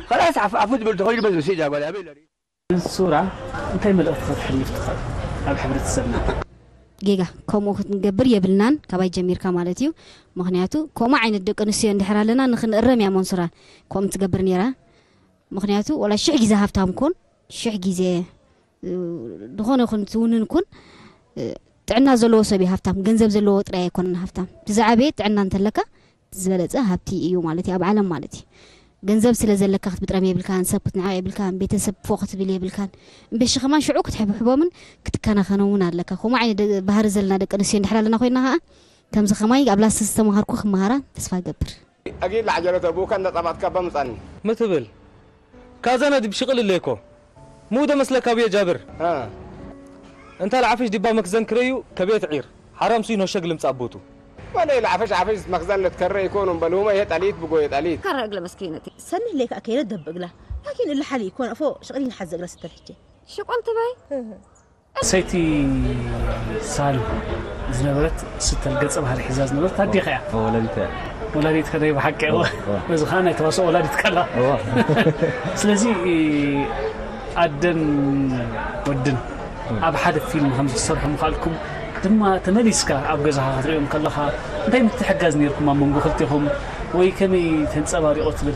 ኸላስ ዓፋ ዓፉ ዝብል ተኸይዱ በዚ ስጃ ጓል ኣበይ ለሪ? ሱራ እንታይ መልእኽቲ ከተሕልፍ ትኽእል ኣብ ሕብረተሰብና? ጌጋ ከምኡ ክትገብር የብልናን፣ ካባይ ጀሚርካ ማለት እዩ። ምኽንያቱ ከምኡ ዓይነት ደቂ ኣንስትዮ እንድሕር ኣለና ንኽንእረም እያ መንሱራ ከምኡ ትገብር ነይራ። ምኽንያቱ ወላ ሽሕ ግዜ ሃብታም ኩን፣ ሽሕ ግዜ፣ እ፣ ዝኾነ ይኹን ትውንን ኩን፣ እ፣ ጥዕና ዘለዎ ሰብ እዩ ሃብታም፣ ገንዘብ ዘለዎ ጥራይ ኣይኮነን ሃብታም። እቲ ዝዓበየ ጥዕና እንተለካ እቲ ዝበለጸ ሃብቲ እዩ ማለት እዩ ኣብ ዓለም ማለት እዩ። ገንዘብ ስለ ዘለካ ክትብጥረም የብልካን፣ ሰብ ክትንዕቕ የብልካን፣ ቤተሰብ ፎ ክትብል የብልካን። እምበሺ ከማን ሽዑ ክትሕብሕቦምን ክትከናኸኖምን ኣለካ። ከምኡ ዓይነት ደ-፣ ባህሪ ዘለና ደቂ ኣንስትዮ እንድሕር ኣለና ኮይንና ከኣ ከምዚ ከማይ ኣብ ላስተ ዝተማሃርኩ ክመሃራ ተስፋ እገብር። ኣጊድ ለዓጀለት ኣቡካ እንዳ ጸባጥካ እባ ምጻኒ። ምትብል። ካዛና ዲብ ሽቕል እለ እኮ። ሙደ መስለካ ብየ ጃብር። አ። እንታ ለዓፈሽ ዲባ መክዘን ክረዩ ከቤት ዒር። ሓራም ሱይ ኖሸግ ልምጻ ኣቦቱ። ወደ ለዓፈሽ ዓፈሽ መክዘን ለትከረ ይኮኑ በልሁመ ይሄ ጠሊት ብጎ የጠሊት። ካራ እግለ መስኪነቲ። ሰኒ ለይካ ከይነ ደብ እግላ። ላኪን እለ ሓሊ ይኮን ኣፎ ሽቕል ይንሓዘ እግላ ስተልሕቼ። ሽቆል ትበይ? ሰይቲ ሳል ዝነበረት ስተል ገጸ ባህሪ ሒዛ ዝነበረት ኣዴኻ እያ። ወላዲት እያ። ወላዲት ከደይ ብሓቂ እዋ። እዋ፣ እዋ። በዚ ኸዓ ናይ ተዋስኦ ወላዲት ከላ። እዋ። ስለዚ ኣደን ወድን ኣብ ሓደ ፊልም ከም ዝሰርሑ ምኻልኩም ድማ ተመሊስካ ኣብ ገዛኻ ክትሪኦም ከለኻ እንታይ ምትሕጋዝ ነይርኩም ኣብ መንጎ ክልቴኹም ወይ ከመይ ተንጸባሪቖ ትብል?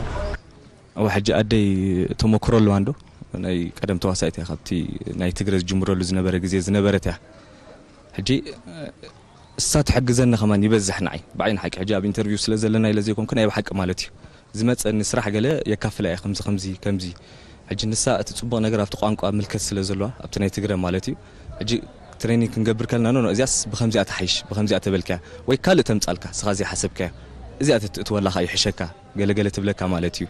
እዋ፣ ሕጂ ኣደይ ተመክሮ ኣለዋ እንዶ? ናይ ቀደም ተዋሳኢት እያ፣ ካብቲ ናይ ትግረ ዝጅምረሉ ዝነበረ ግዜ ዝነበረት እያ። ሕጂ እሳ ትሕግዘኒ ከማን ይበዝሕ ንዓይ። ብዓይ ንሓቂ ሕጂ ኣብ ኢንተርቪው ስለ ዘለና ኢለ ዘይኮንኩ ናይ ብሓቂ ማለት እዩ። ዝመጸኒ ስራሕ ገለ የካፍላ እየ፣ ከምዚ፣ ከምዚ፣ ከምዚ። ሕጂ ንሳ እቲ ጽቡቕ ነገር ኣብቲ ቋንቋ ምልከት ስለ ዘለዋ፣ ኣብቲ ናይ ትግረ ማለት እዩ። ሕጂ ትሬኒንግ ክንገብር ከለና፣ ኖ፣ ኖ፣ እዚኣስ ብኸምዚኣ ትሓይሽ፣ ብኸምዚኣ ተበልካያ፣ ወይ ካልእ ተምጻልካ፣ ንስኻ ዘይሓሰብካዮ፣ እዚኣ ተትእትወላ ኸኣ ይሕሸካ፣ ገለ ገለ ትብለካ ማለት እዩ።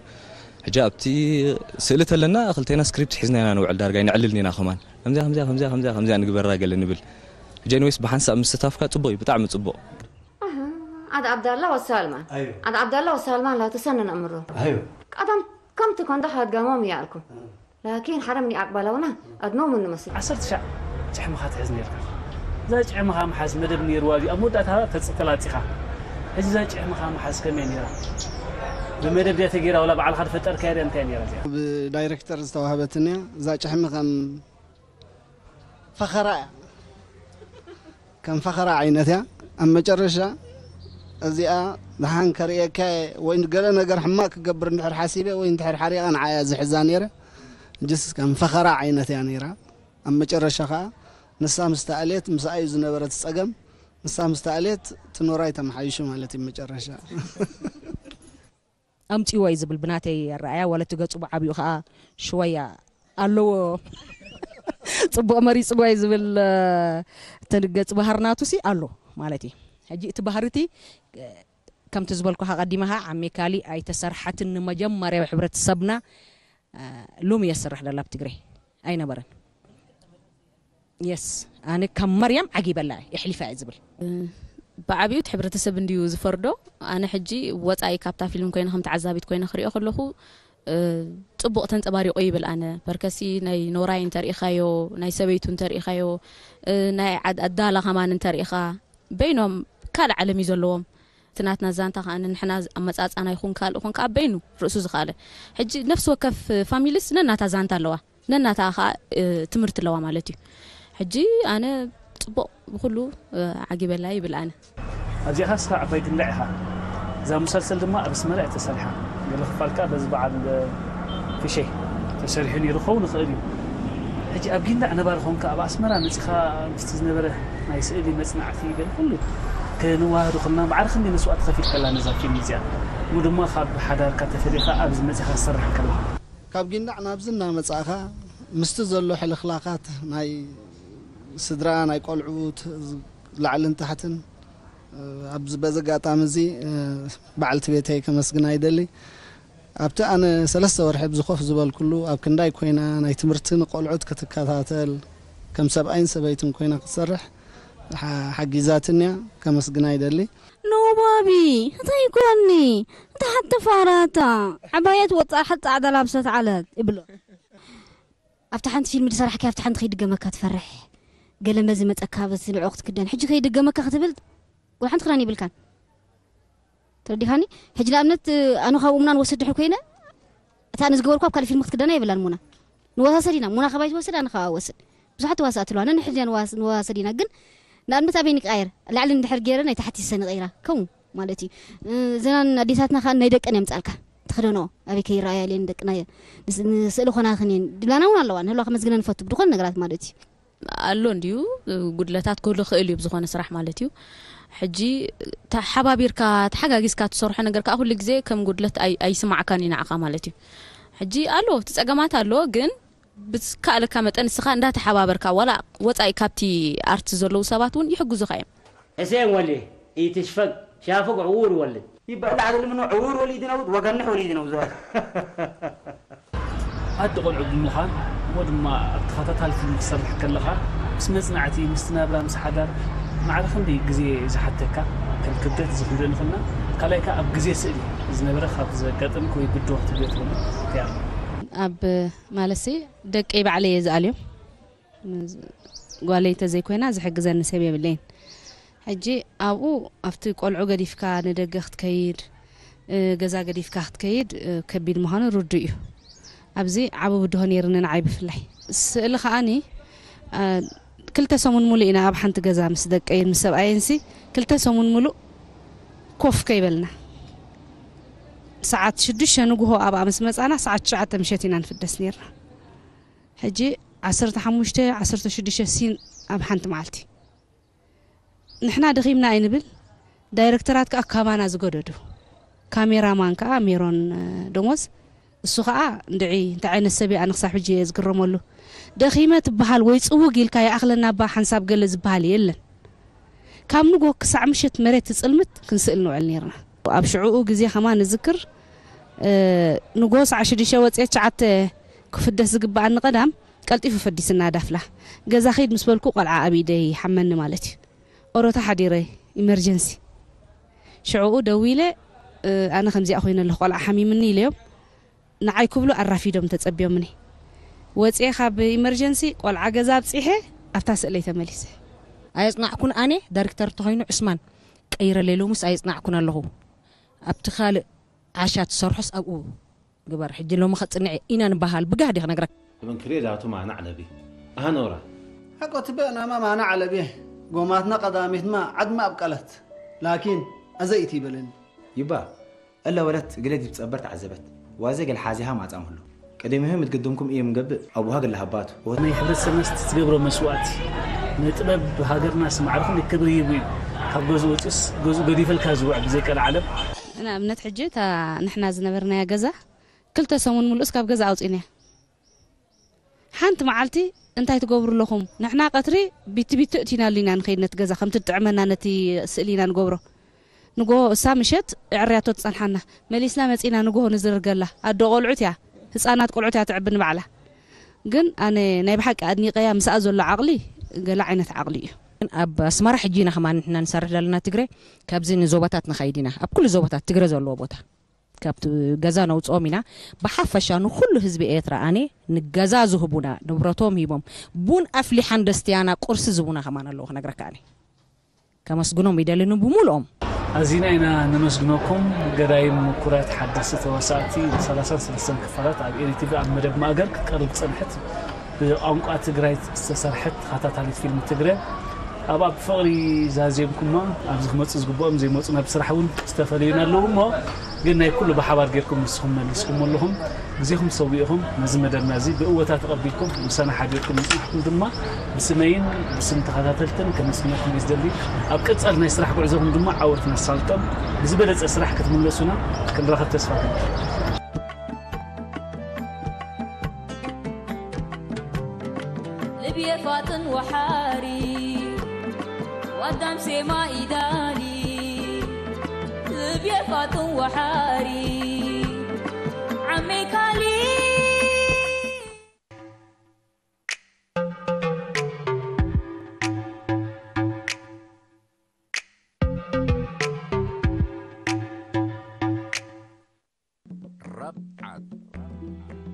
ሕጂ ኣብቲ ስእሊ ተለና፣ ክልቴና ስክሪፕት ሒዝና ኢና ንውዕል፣ ዳርጋ ኣይነዕልልን ኢና ከማን። ከምዚኣ፣ ከምዚኣ፣ ከምዚኣ፣ ከምዚኣ፣ ከምዚኣ ንግበራ ገለ ንብል። ሕጂ ኤኒዌይስ፣ ብሓንሳብ ምስታፍካ ጽቡቕ እዩ፣ ብጣዕሚ ጽቡቕ። ኣሃ፣ ዓድ ዓብዳላ ወሳልማን። ኣይወ። ዓድ ዓብዳላ ወሳልማን ላቱ ሰነን ኣምሮ። ኣይወ። ቀደም ከምቲ ኮንዶ ሃድጋሞም እያልኩም። ላኪን ሓረምኒ ኣቅባላውና ኣድመው ምን መስል። ዓሰርተ ሻዕ ጭሕምኻ ትሕዝ ነርካ። እዛ ጭሕምኻ ምሓዝ መደብ ነይርዋ ድዩ? ኣብ መወዳእታ ተጽ-፣ ተላጺኻ። ሕጂ እዛ ጭሕምኻ ምሓዝ ከመይ ነይራ? ብመደብ ድያ ተገይራ፣ ወላ ባዕልኻ ዝፈጠርካያ ድያ? እንታይ ነይራ እዚኣ? ብዳይሬክተር ዝተዋህበትኒ እያ። እዛ ጭሕሚ ከም ፈኸራ እያ። ከም ፈኸራ ዓይነት እያ። ኣብ መጨረሻ እዚኣ ደሓን ከርእየካ እየ ወይ ገለ ነገር ሕማቕ ክገብር እንድሕር ሓሲበ ወይ እንድሕር ሓሪቐ ንዓያ ዝሕዛ ነይረ። ጅስ ከም ፈኸራ ዓይነት እያ ነይራ። ኣብ መጨረሻ ኸዓ ንሳ ምስ ተኣልየት ምስኣ እዩ ዝነበረ እቲ ጸገም። ንሳ ምስ ተኣልየት እቲ ኖራይ ተመሓይሹ ማለት እዩ መጨረሻ። ኣምፅዎ እዩ ዝብል ብናተይ ኣረኣያ ዋላ እቲ ገፁ ብዓብኡ ከዓ ሽወያ ኣለዎ። ፅቡቕ መሪፅዎ እዩ ዝብል። እቲ ገፅ ባህር ናቱ ሲ ኣሎ ማለት እዩ። ሕጂ እቲ ባህሪ እቲ ከምቲ ዝበልኩኻ ቀዲመኻ ዓሜካሊ ኣይተሰርሓትን ንመጀመርያ ሕብረተሰብና ሎሚ እየ ዝሰርሕ ደላ ኣብ ትግረይ ኣይነበረን። የስ ኣነ ካብ መርያም ዓጊበላ የሕሊፋ እየ ዝብል። ብዓብዩት ሕብረተሰብ እንድዩ ዝፈርዶ። ኣነ ሕጂ ወፃኢ ካብታ ፊልም ኮይነ ከም ተዓዛቢት ኮይነ ክሪኦ ከለኹ ጽቡቕ ተንፀባሪቑ ይብል። ኣነ በርከሲ ናይ ኖራይ እንተሪኢኻዮ ናይ ሰበይቱ እንተሪኢኻዮ ናይ ኣዳላ ከማን እንተሪኢኻ በይኖም ካልእ ዓለም እዩ ዘለዎም። እቲ ናትና ዛንታ ከዓ ንሕና ኣመፃፃና ይኹን ካልእ ይኹን ከዓ በይኑ ርእሱ ዝኸኣለ ሕጂ ነፍሲ ወከፍ ፋሚልስ ነናታ ዛንታ ኣለዋ። ነናታ ከዓ ትምህርቲ ኣለዋ ማለት እዩ። ሕጂ ኣነ ፅቡቕ ብኩሉ ዓጊበላ ይብል ኣነ። ኣብዚኣ ስኻ ዓባይ ግንዳዕ ኢኻ። እዛ ሙሰልሰል ድማ ኣብ ኣስመራ እያ ተሰሪሓ። ገለ ክፋል ከዓ በዚ በዓል ፍሸይ ተሰሪሑ ነይሩ ክኸውን ይኽእል እዩ። ሕጂ ኣብ ጊንዳዕ ነባሪ ኾንካ ኣብ ኣስመራ መፂኻ ምስቲ ዝነበረ ናይ ስእሊ መፅናዕቲ ገለ ኩሉ ከነዋህዱ ከለና ማዕረ ክንደይ መስዋእቲ ከፊልካላ ነዛ ፊልም እዚኣ እሞ ድማ ካብ ሓዳርካ ተፈሊኻ ኣብዚ መፂኻ ትሰርሕ ከለኻ ካብ ጊንዳዕ ናብዚ እናመጻእኻ ምስቲ ዘሎ ሕልኽላኻት ናይ ስድራ ናይ ቆልዑት ላዕልን ታሕትን ኣብዚ በዚ ኣጋጣሚ እዚ በዓልቲ ቤተይ ከመስግና ይደሊ። ኣብቲ ኣነ ሰለስተ ወርሒ ኣብዚ ኮፍ ዝበልኩሉ ኣብ ክንዳይ ኮይና ናይ ትምህርቲ ንቆልዑት ክትከታተል ከም ሰብኣይን ሰበይትን ኮይና ክትሰርሕ ሓ- ሓጊዛትኒ እያ ከመስግና ይደሊ። ኖባቢ እንታይ ኮኒ እታ ሓቲ ፋራታ ዓባየት ወጻእ ሓቲ ጻዕዳ ላብሰት ዓለት ይብሎ ኣብታ ሓንቲ ፊልም ድሰራሕኪ ኣብታ ሓንቲ ከይድገመካ ትፈርሕ ገለ መዚ መጸካ በስ ንዕኡ ክትክደን ሕጂ ከይድገመካ ክትብል ወላ ሓንቲ ክዳን ይብልካን ተረዲኻኒ ሕጂ ንኣብነት ኣነ ካብ እሙና ንወስድ ድሕር ኮይነ እታ ኣነ ዝገበርኩ ኣብ ካልእ ፊልም ክትክደና የብላን ሙና ንወሳሰድ ኢና ሙና ካባይ ትወስድ ኣነ ካባ ወስድ ብዙሓት ተዋሳእቲ ኣለዋ ነንሕድና ንወሳሰድ ኢና ግን ንኣብነት ኣበይ ንቀያየር ላዕሊ እንድሕር ገይረ ናይ ታሕቲ ሰ ንቀይራ ከምኡ ማለት እዩ እዘናን ኣዴታትና ከዓ ናይ ደቀን የምፃልካ ተክደንኦ ኣበይ ከይረኣያ ኢለን ደቅና ንስእሊ ኮናክን እየን ድላና እውን ኣለዋ ንህልዋ ከመስግነ ንፈቱ ብድኾነ ነገራት ማለት እዩ ኣሎ እንድዩ ጉድለታት ክህሉ ክእል እዩ ብዝኾነ ስራሕ ማለት እዩ ሕጂ ተሓባቢርካ ተሓጋጊዝካ ትሰርሖ ነገር ከዓ ኩሉ ግዜ ከም ጉድለት ኣይስማዕካን እዩ ንዓኻ ማለት እዩ ሕጂ ኣሎ እቲ ፀገማት ኣሎ ግን ብዝከኣለካ መጠን ንስኻ እንዳተሓባበርካ ዋላ ወፃኢ ካብቲ ኣርት ዘለዉ ሰባት እውን ይሕግዙኻ እዮም حسين ولي يتشفق شافق عور ولد ይበሃል ላዕሊ ልምኖ ዕውር ወሊድ ነውት ወገንሕ ወሊድ ነው ዝዋት ኣዲ ቆልዑ ብምዃን እሞ ድማ ኣብ ተኸታታሊ ፊልም ክሰርሕ ከለኻ ምስ መጽናዕቲ ምስቲ ናብራ ምስ ሓዳር ማዕረ ክንደይ ግዜ ዝሓተካ ከም ክብደት እዚ ክንሪኦ ንኽእልና ካልኣይ ከኣ ኣብ ግዜ ስእሊ ዝነበረ ካብ ዘጋጠምክ ወይ ብድሆ ክትብዮ ትኽእሉ እንታይ ኣሎ ኣብ ማለትሲ ደቀይ ባዕለይ እየ ዝኣልዮም ጓለይ እንተዘይኮይና ዝሕግዘኒ ሰብ የብለይን። ሕጂ ኣብኡ ኣብቲ ቆልዑ ገዲፍካ ንደገ ክትከይድ፣ ገዛ ገዲፍካ ክትከይድ ከቢድ ምዃኑ ርዱእ እዩ። ኣብዚ ዓቢ ብድሆ ነይርኒ ንዓይ ብፍላይ። ስእሊ ከዓኒ ክልተ ሰሙን ሙሉእ ኢና ኣብ ሓንቲ ገዛ ምስ ደቀይን ምስ ሰብኣየንሲ ክልተ ሰሙን ሙሉእ ኮፍ ከይበልና። ሰዓት ሽዱሽተ ንግሆ ኣብኣ ምስ መጻና ሰዓት ትሽዓተ ምሸት ኢና ንፍደስ ነይርና። ሕጂ ዓሰርተ ሓሙሽተ ዓሰርተ ሽዱሽተ ሲን ኣብ ሓንቲ መዓልቲ ንሕና ደኺምና ኣይንብል ዳይረክተራት ከኣ ካባና ዝገደዱ ካሜራ ማን ከኣ ሜሮን ደሞዝ እሱ ከኣ እንድዒ እንታይ ዓይነት ሰብ እያ ኣነ ክሳብ ሕጂ እየ ዝግረመሉ ደኺመ ትበሃል ወይ ጽውግ ኢልካ ይኣኽለና እባ ሓንሳብ ገለ ዝበሃል የለን ካብ ንጎ ክሳዕ ምሸት መሬት ትጽልምት ክንስእል ንውዕል ነርና ኣብ ሽዑኡ ግዜ ከማን እዝክር ንጎ ሰዓ ሽዱሽተ ወፅየ ትሽዓተ ክፍደስ ዝግበኣኒ ቀዳም ቀልጢፉ ፈዲስና ዳፍላ ገዛ ኺድ ምስ በልኩ ቆልዓ ኣብ ኢደይ ሓመኒ ማለት እዩ ኦሮታ ሓዲረ ኢመርጀንሲ ሽዑኡ ደዊለ ኣነ ከምዚኣ ኮይነ ኣለኹ ቆልዓ ሓሚምኒ ኢለዮም ንዓይ ክብሉ ኣራፊዶም ተጸብዮምኒ ወፅየ ካብ ኢመርጀንሲ ቆልዓ ገዛ ኣብፂሐ ኣብታ ስእለይ ተመሊሰ ኣየፅናዕኩን ኣነ ዳይሬክተር ተኾይኑ ዕስማን ቀይረለይ ሎምስ ኣየፅናዕኩን ኣለኹ ኣብቲ ካልእ ዓሻ ትሰርሖስ ኣብኡ ግበር ሕጂ ሎሚ ከፅንዕ ኢና ንበሃል ብጋህዲ ክነግረካ እብን ክሬ ዳቱ ማና ዓለቢ ኣሃ ነውራ ሓቆ ትበ ናማ ማና ዓለቢ ጎማትና ቀዳሚት ድማ ዓድማ ኣብ ቃላት ላኪን ኣዘይቲ ይበለኒ። ይባ እለ ወለት እግለ ዲብ ጸበር ተዓዘበት። ዋዜ ገል ሓዚሃ ማጻም ህሉ። ቅድሚህም እትግድምኩም እየ ምገብእ ኣብ ውሃ ገለ ሃባቱ። ናይ ሕብረተሰብና ትገብሮ መስዋእቲ ንጥበብ ሃገርና ስማዕርኽን ክብሪ ይቡ እዩ። ካብ ገዝኡ ወፂስ ገዝኡ ገዲፈልካ ዝውዕ ብዘይቀል ዓለም። ንኣብነት ሕጂ እታ ንሕና ዝነበርናያ ገዛ ክልተ ሰሙን ምሉእስ ካብ ገዛ ኣውፂእናያ። ሓንቲ መዓልቲ እንታይ ትገብሩ ኣለኹም? ንሕና ቀትሪ ቢቲ ቢቲ እቲና ኣሉና ንኸይድ ነቲ ገዛ ከምቲ ትጥዕመና ነቲ ስእሊ ኢና ንገብሮ። ንጎሆ እሳ ምሸት እዕርያቶ ትጸንሓና። መሊስና መጺና ንጎሆ ንዝርገላ። ኣዶ ቆልዑት እያ። ህጻናት ቆልዑት እያ ትዕቢ ንባዕላ። ግን ኣነ ናይ ብሓቂ ኣድኒቀያ ምስኣ ዘሎ ዓቕሊ ገለ ዓይነት ዓቕሊ እዩ። ኣብ ኣስመራ ሕጂ ኢና ከማን ንሕና ንሰርሕ ዘለና ትግረ ካብዚ ንዞባታት ንኸይድ ኢና ኣብ ኩሉ ዞባታት ትግረ ዘለዎ ቦታ ካብቲ ገዛ ነውፅኦም ኢና። ብሓፈሻ ንኩሉ ህዝቢ ኤርትራ ኣነ ንገዛ ዝህቡና ንብረቶም ሂቦም ቡን ኣፍሊሓን ደስትያና ቁርሲ ዝቡና ከማን ኣለዎ ክነግረካ ኣነ ከመስግኖም ይደልኒ ብሙሉኦም። ኣዚና ኢና ነመስግነኩም ገዳይም ምኩራት ሓደስቲ ተዋሳእቲ ሰላሳን ሰለስተን ክፋላት ኣብ ኤሪቲቪ ኣብ መደብ ማእገር ክትቀርብ ዝጸንሐት ብቋንቋ ትግራይ ዝተሰርሐት ተኸታታሊት ፊልም ትግረ ኣብኣ ብፍቕሪ ዛዜምኩማ ኣብዚ ክመፁ ዝግብኦም ዘይመፁ ናብ ስራሕ እውን ዝተፈለዩና ኣለዉ እሞ ግን ናይ ኩሉ ብሓባር ጌርኩም ንስኹም መሊስኩም ኣለኹም ግዜኹም ሰዊእኹም ነዚ መደብና እዚ ብእወታ ተቐቢልኩም ምሳና ሓቢርኩም ምፅናሕኩም ድማ ብስመይን ብስም ተኸታተልትን ከመስግነኩም እየ ዝደሊ ኣብ ቀፃሊ ናይ ስራሕ ጉዕዞኹም ድማ ዓወት ነሳልጦም ብዝበለፀ ስራሕ ክትምለሱና ክንራኸብ ተስፋ ክንገብር ልብየ ፋጥን ወሓሪ ዋዳም ሴማ ኢዳሊ ልብየ ፋጥን ወሓሪ ዓመይ ካሊ ረብዓት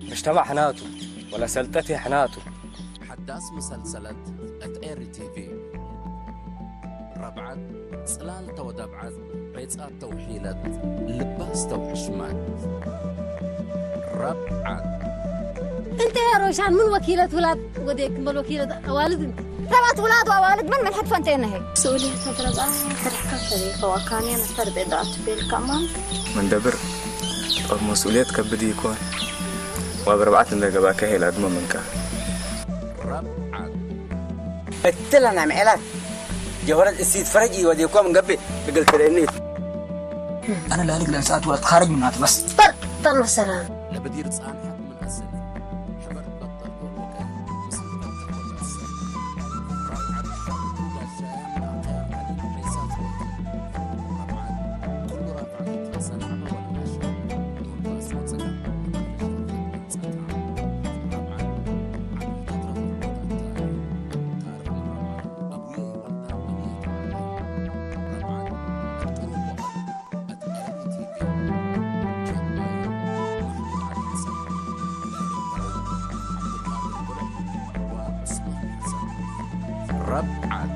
መጅተማዕ ሕናቱ ወላ ሰልጠት ሕናቱ ሓዳስ መሰልሰለት እት ኤሪ ቲቪ ረብዓት ጽላል ተወደብዓት ሬጻት ተውሒለት ልባ ዝተውሕሽመት ረብዓት انت يا روشان من وكيلة ولاد وديك من وكيلة أوالد انت تبعت ولاد وأوالد من من حد فنتين هيك مسؤولية هذا الآن ترحكا فريق وكان ينفر بيضات بالكمان መንደብር ጦር መስኡልየት ከብድ ይኮን ዋብ ርብዓት እንደገባከ ሄላ ድሞ መንካ ረብዓት እትለና ምዕላት ጀሆረት እሲት ፈረጅ ወዲኮም ገብ ብግል ትርእኒ أنا لا أريد أن أساعد ولا أتخارج من هذا بس طر طر السلام ለበዲር ጻንሐት ምን ኣሰል ሕበር በጠር ወቀ ረብዓት